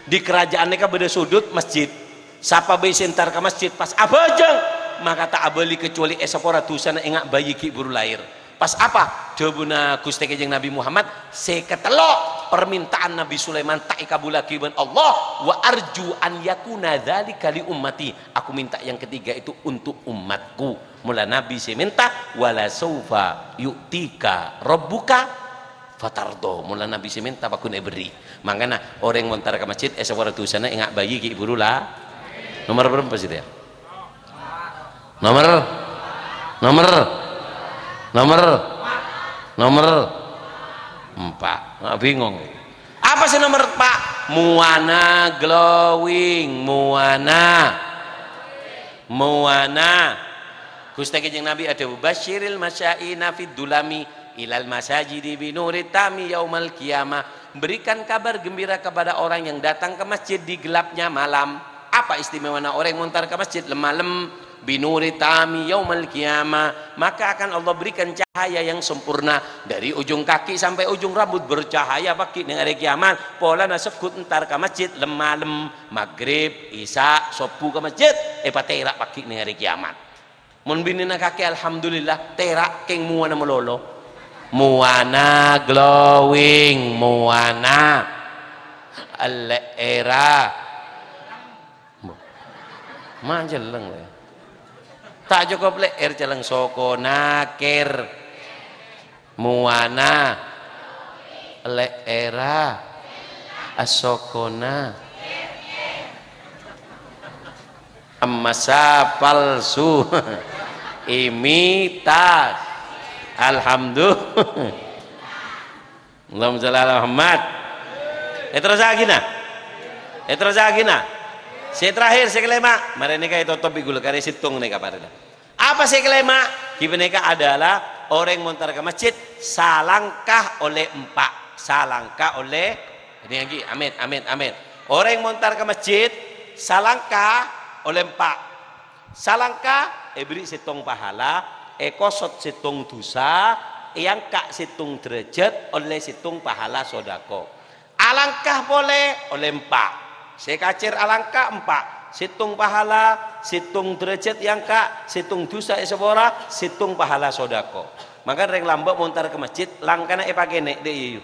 di kerajaan nèka bâdâ sudut masjid. Sapa bhâi sè entar ka masjid pas abhâjâng, maka ta' abâli kacobâli èsapora dhusana enga' bayi ghi' buru laèr. Pas apa? Dhâbuna Ghustè Kanjeng Nabi Muhammad, sè katello', parmènta'an Nabi Sulaiman ta' èkabulaghi bân Allah, "Wa arju an yakuna dzalika li ummati." Aku minta yang ketiga itu untuk umatku. Mula Nabi sè mènta, "Wala saufa yu'tika rabbuka Qatardo, mola Nabi sè mènta pagghun èberri'. Mangkana, orèng montar ka masjid, èsapora dusana, ènga' bhâi ghi' bhuru la. Nomer berapa sih, ya? Nomer, nomer, nomer, nomer empa'. Nggak bingung. Apa sih nomer empa'? Muwana glowing, muwana. Muwana. Ghustè Kanjeng Nabi adhâbu, "Basyiril masyaina fid dulami ilal masajidi binuri tami yaumal qiyamah." Berikan kabar gembira kepada orang yang datang ke masjid di gelapnya malam. Apa istimewana orèng montar ka masjid lem-malem? Binuri tami yaumal qiyamah. Maka akan Allah berikan cahaya yang sempurna. Dari ujung kaki sampai ujung rambut bercahaya paghi' neng arè kiamat. Polana segghut entar ka masjid lem-malem. Maghrib, Isya, Subuh ka masjid. Èpatèra' paghi' neng arè kiamat. Mon binèna kakè, alhamdulillah, tèra' kèng muwana malolo. Muwana glowing, muwana. Lè'èra. Ma' celleng, lè. Ta' cokop lè'èr, celleng sokona, kèr. Muwana. Lè'èra. Asokona. Emasa palsu. Imitas. Alhamdulillah. Allahumma shalli ala Muhammad. Èterrossaghina. Èterrossaghina. Sè terakhir, sè kelèma'. Marè nèka ètotop bi' ghulâ karè sèttong nèka parèna. Apa sè kelèma'? Ghi panèka adalah orèng montar ka masjid salangka ollè empa'. Salangka ollè, èdingngaghi, amin, amin, amin. Orèng montar ka masjid salangka ollè empa'. Salangka èberri' sèttong pahala, èkosot sèttong dhusa, èangka' sèttong derajat, ollè sèttong pahala sodako. Alangka polè ollè empa'. Sè kacèr alangka empa'. Sèttong pahala, sèttong derajat èangka', sèttong dhusa èsapora, sèttong pahala sodako. Mangkana rèng lambâ' montar ka masjid, langkana èpakènè', dâ' iyâ, yu.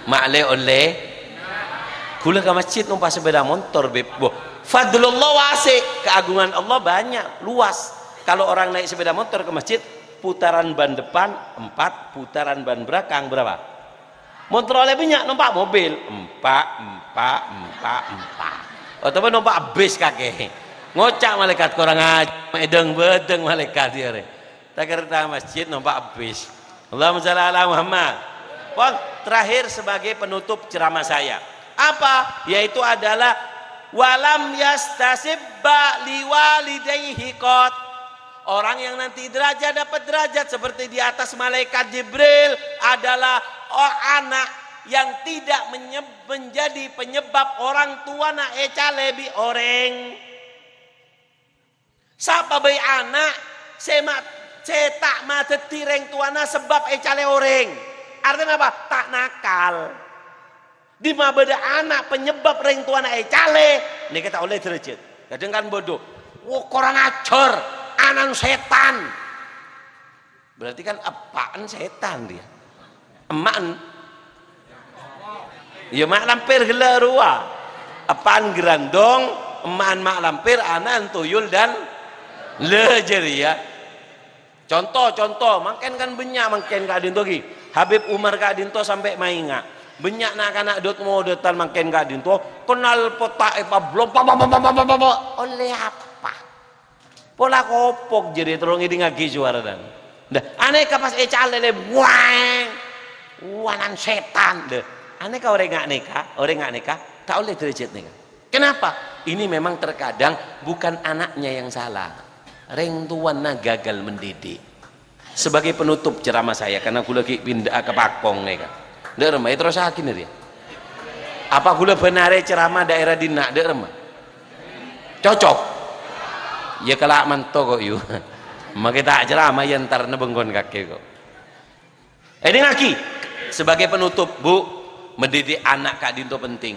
Ma'lè ollè. Ghulâ ka masjid nompa' sepeda motor, Bib. Boh, fadlullah wasi', keagungan Allah banyak, luas. Kalau orang naik sepeda motor ke masjid, putaran ban depan empat, putaran ban belakang berapa? Mon terro ollè bânnya' nompa' mobil, empa', empa', empa', empa'. Otabâ nompa' bis kakè. Ngoca' malaèkat, "Korang ajhâr, èdâng-bâdâng malaèkat, yâ, rè." Ta' kerta masjid, nompa' bis. Allahumma shalli ala Muhammad. Pon, terakhir sebagai penutup ceramah saya. Apa? Yaitu adalah, "Walam yastasibba liwalidayhi qat." Orang yang nanti derajat, dapat derajat seperti di atas malaikat Jibril adalah o-, anak yang tidak menye-, menjadi penyebab orang tuana ècalè bi' orèng. Sapa bhâi ana' sè ma-, sè ta' madhâddhi rèng towana sabâb ècalè orèng? Artèna apa? Ta' nakal. Dimma bâdâ ana' panyebâb rèng towana ècalè, nèka ta' ollè dârâjhât. Kadhâng kan bâdâ, "Wo, korang ajhâr, ana'na sètan." Berarti kan eppa'en sètan dia. Emma'en. Ya, ma' lampèr ghellâ' rowa. Eppa'en gerandong, emma'en ma' lampèr, ana'en tuyul dan lè jârèya. Conto, conto, mangkèn kan bânnya' mangkèn ka'dinto ghi. Habib Umar ka'dinto sampè' maènga'. Bânnya' na'-kana' dot-ngodhotan mangkèn ka'dinto, knalpot ta' èpablong, pa, pa, pa, ollè apa? Pola kopok jârèya terro ngèdingngaghi sowarana. Dah, anèka pas ècalè lè, "Wang! Ana'na sètan!" Dah, anèka orèng nga' nèka, orèng nga' nèka, ta' ollè dârâjhât nèka. Kenapa? Ini memang terkadang bukan anaknya yang salah. Rèng towana gagal mendidik. Sebagai penutup ceramah saya, karena ghulâ ghi' pinda'a ka Pakong nèka. Dâ' remma, èterrossaghi nèka. Apa ghulâ bân arè ceramah daerah dinna', dâ' remma? Cocok? Ya kala' manto kok, yu. Makè ta' ceramah, ya entarna bengkon kakè kok. Èdingngaghi, sebagai penutup, Bu, mendidik anak ka'dinto penting.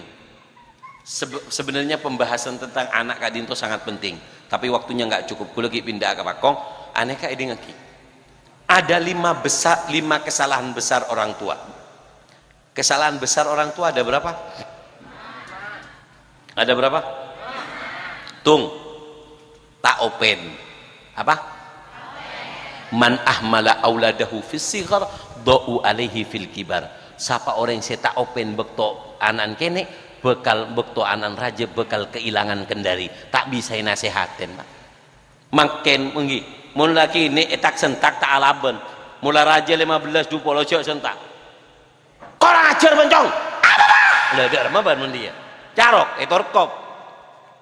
Sebe-, sebenarnya pembahasan tentang anak ka'dinto sangat penting, tapi waktunya nggak cukup. Ghulâ ghi' pinda'a ka Pakong, anèka èdingngaghi. Ada lima besar, lima kesalahan besar orang tua. Kesalahan besar orang tua ada berapa? Ada berapa? Tung. Ta' open. Apa? "Man ahmala auladahu fis sighar, dha'u alaihi fil kibar." Sapa orèng sè ta' open bâkto ana'na kènè', bhâkal bâkto ana'na rajâ bhâkal kaèlangan kendali. Ta' bisa ènasèhatè, Pak. Mangkèn, ènggi, mon la kènè' ètak-sentak ta' alabân. Mola rajâ lèma bellâs, du polo jâ' sentak. "Korang ajhâr, Poncong!" "Apa, Pak?" Lah, dâ' remma bân mon dhiyâ. Carok, ètorkop.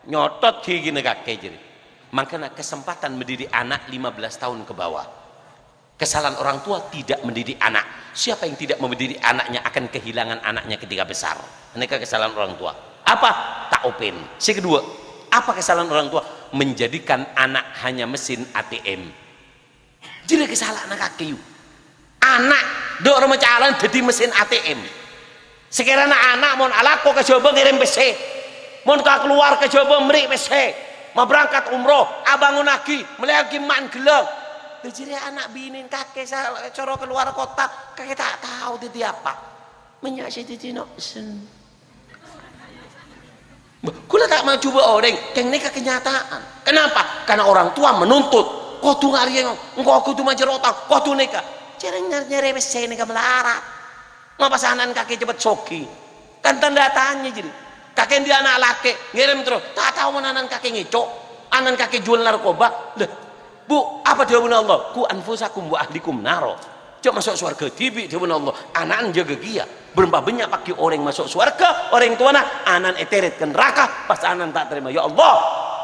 Nyotot ghighina kakè jârèya. Mangkana kesempatan mendidik anak lima belas tahun ke bawah. Kesalahan orang tua tidak mendidik anak. Siapa yang tidak mendidik anaknya akan kehilangan anaknya ketika besar. Anèka kesalahan orang tua. Apa? Ta' open. Sè kedua, apa kesalahan orang tua? Menjadikan anak hanya mesin A T M. Jârèya kasala'anna kakè, yu. Ana' dâ' remma calon dhâddhi mesin A T M. Sakèrana ana' mon alako ka Jhâbâ ngèrèm pèssè. Mon ka kalowar ka Jhâbâ mèrri' pèssè. Mabrângkat umroh, abângonnaghi, mellèyaghi man ghellâng. Lah jârèya ana' binèna kakè sa-, soro kalowar kota, kakè ta' tao dhâddhi apa. Mènnya' sè dhâddhi no'sen. Bâh, kaulâ ta' majhubâ orèng, kèng nèka kenyataan. Kenapa? Karena orang tua menuntut. Kodhu ngarèya, engko' kodhu majâr otang, kodhu nèka. Jârèya nyar-, nyarè pèssè nèka malarat. Mapa sana'an kakè cepet soghi? Kan tanda tanya jârèya. Kakè andi' ana' lakè', ngèrèm terros, ta' tao mon ana'na kakè ngèco', ana'na kakè juwâl narkoba. Lah, Bu, apa dhâbuna Allah? "Qu anfusakum wa ahlikum naro." Jhâ' maso' sowarghâ dhibi', dhâbuna Allah. Ana'na jâgâ kèya. Bârâmpa bânnya' paghi orèng maso' sowarghâ, orèng towana, ana'na ètèrèt ka naraka, pas ana'na ta' tarèma, "Ya Allah,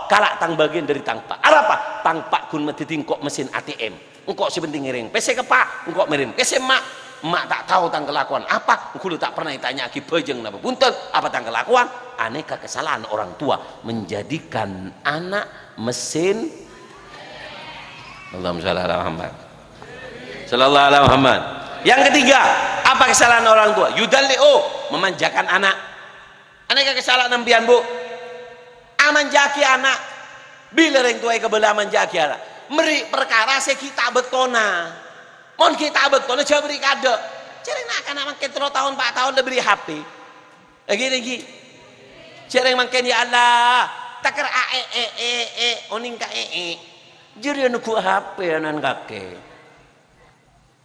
kala' tang bâgiyân dâri tang Pa'." Arapa? "Tang Pa' ghun madhâddhi engko' mesin A T M. Engko' sè penting ngèrèm pèssè ka Pa', engko' ngèrèm pèssè Emma'. Emma' ta' tao tang kalakowan apa, engko' la ta' pernah ètanya'aghi bhâjâng napa bhunten, apa tang kalakowan." Anèka kesalahan orang tua menjadikan anak mesin. Allahumma shalli ala Muhammad. Sallallahu ala Muhammad. Yang ketiga, apa kesalahan orang tua? Yudalli'u, memanjakan anak. Anèka kasala'anna sampèyan, Bu. Amanjâ'aghi ana'. Bilâ rèng towa èkabâlâ amanjâ'aghi ana'? Mèrri' parkara sè ghi' ta' bâktona. Mon ghi' ta' bâktona, jhâ' mèrri' kaadâ'. Jârèya na'-kana' mangkèn tello taon, pa' taon la bèrri' H P. Ènggi, ènggi. Jârèya mangkèn, ya Allah, takèr a, e, e, e, e, onèng ka e, e. Jârèya neggu' H P ana'na kakè.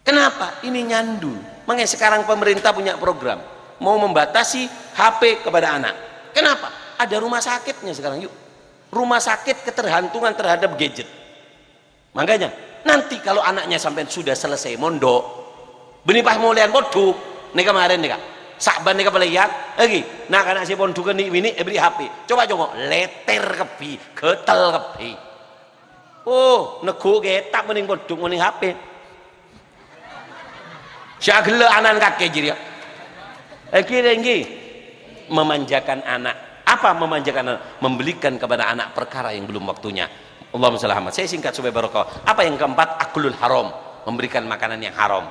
Kenapa? Ini nyandu. Makanya sekarang pemerintah punya program mau membatasi H P kepada anak. Kenapa? Ada rumah sakitnya sekarang, yuk. Rumah sakit ketergantungan terhadap gadget. Makanya, nanti kalau anaknya sampai sudah selesai mondok, bânnè pas molèyan pondhuk, nèka marèn nèka. Sa'ban nèka palèyan, ènggi, na'-kana' sè pondhughân nè'-binè' èbèrri' H P. Coba congok, lètèr kabbhi, ghâtel kabbhi. Oh, neggu' kètab mon nèng pondhuk, mon nèng H P. Sè aghellâ' ana'na kakè jârèya. Ènggi, ènggi. Memanjakan anak. Apa memanjakan anak? Membelikan kepada anak perkara yang belum waktunya. Allahumma shalli Muhammad. Saya singkat supaya barokah. Apa yang keempat? Aklul haram. Memberikan makanan yang haram.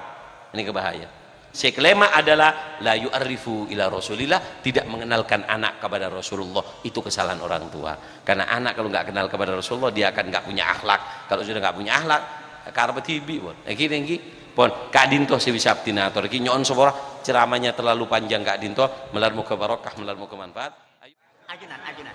Ini kebahaya. Sè kelèma' adalah la yu'arrifu ila Rasulillah, tidak mengenalkan anak kepada Rasulullah. Itu kesalahan orang tua. Karena anak kalau nggak kenal kepada Rasulullah, dia akan nggak punya akhlak. Kalau sudah nggak punya akhlak, karep dhibi', pon. Ènggi, ènggi. Pon, ka'dinto sè bisa abdhina ator. Ènggi nyo'on sapora, ceramahnya terlalu panjang ka'dinto. Malar moga barokah, malar moga manfaat. Ajunan, ajunan.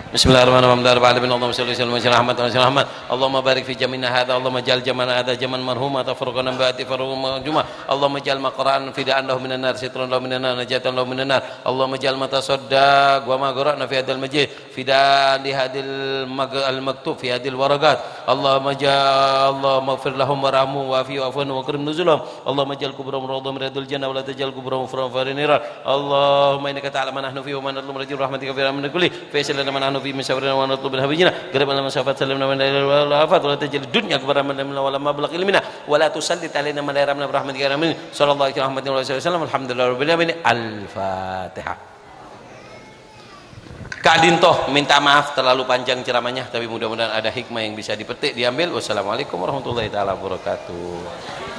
Bismillahirrahmanirrahim. Alhamdulillahirabbil alamin. Allahumma shalli wa sallim ala Muhammad wa ala ali Muhammad. Allahumma barik fi jam'ina hadza. Allahumma ij'al jam'ana hadza jam'an marhuma, tafarruqana min ba'di tafarruqan ma'juma. Allahumma ij'al ma qara'na fidaan lahu minan nar, sitran lahu minan nar, najatan lahu minan nar. Allahumma ij'al ma tasaddaq wa ma qara'na fi hadzal majlis fidaan li hadzal mag-, al maktub fi hadzal waraqat. Allahumma ij'al, Allahumma ighfir lahum warhamhum wa'afi wa'fu anhum wa akrim nuzulahum. Allahumma ij'al quburahum rawdhatan min riyadhil jannah wa la taj'al quburahum hufratan hufratan nar. Allahumma innaka ta'lamu ma nahnu fihi wa ma natlubu min rahmatika fi amrina kulli. Fa yassir lana ma nahnu fihi min sabrina wa natlubu min habibina. Qarrib lana min syafaat, sallimna min al-afat, wa la taj'al dunya akbara hammina wa la mablagha ilmina. Wa la tusallit alaina man la yarhamuna bi rahmatika ya arhamar rahimin. Sallallahu alaihi wa sallam, alhamdulillah rabbil alamin. Al-Fatihah. Ka'dinto, minta maaf terlalu panjang ceramahnya, tapi mudah-mudahan ada hikmah yang bisa dipetik, diambil. Wassalamualaikum warahmatullahi taala wabarakatuh.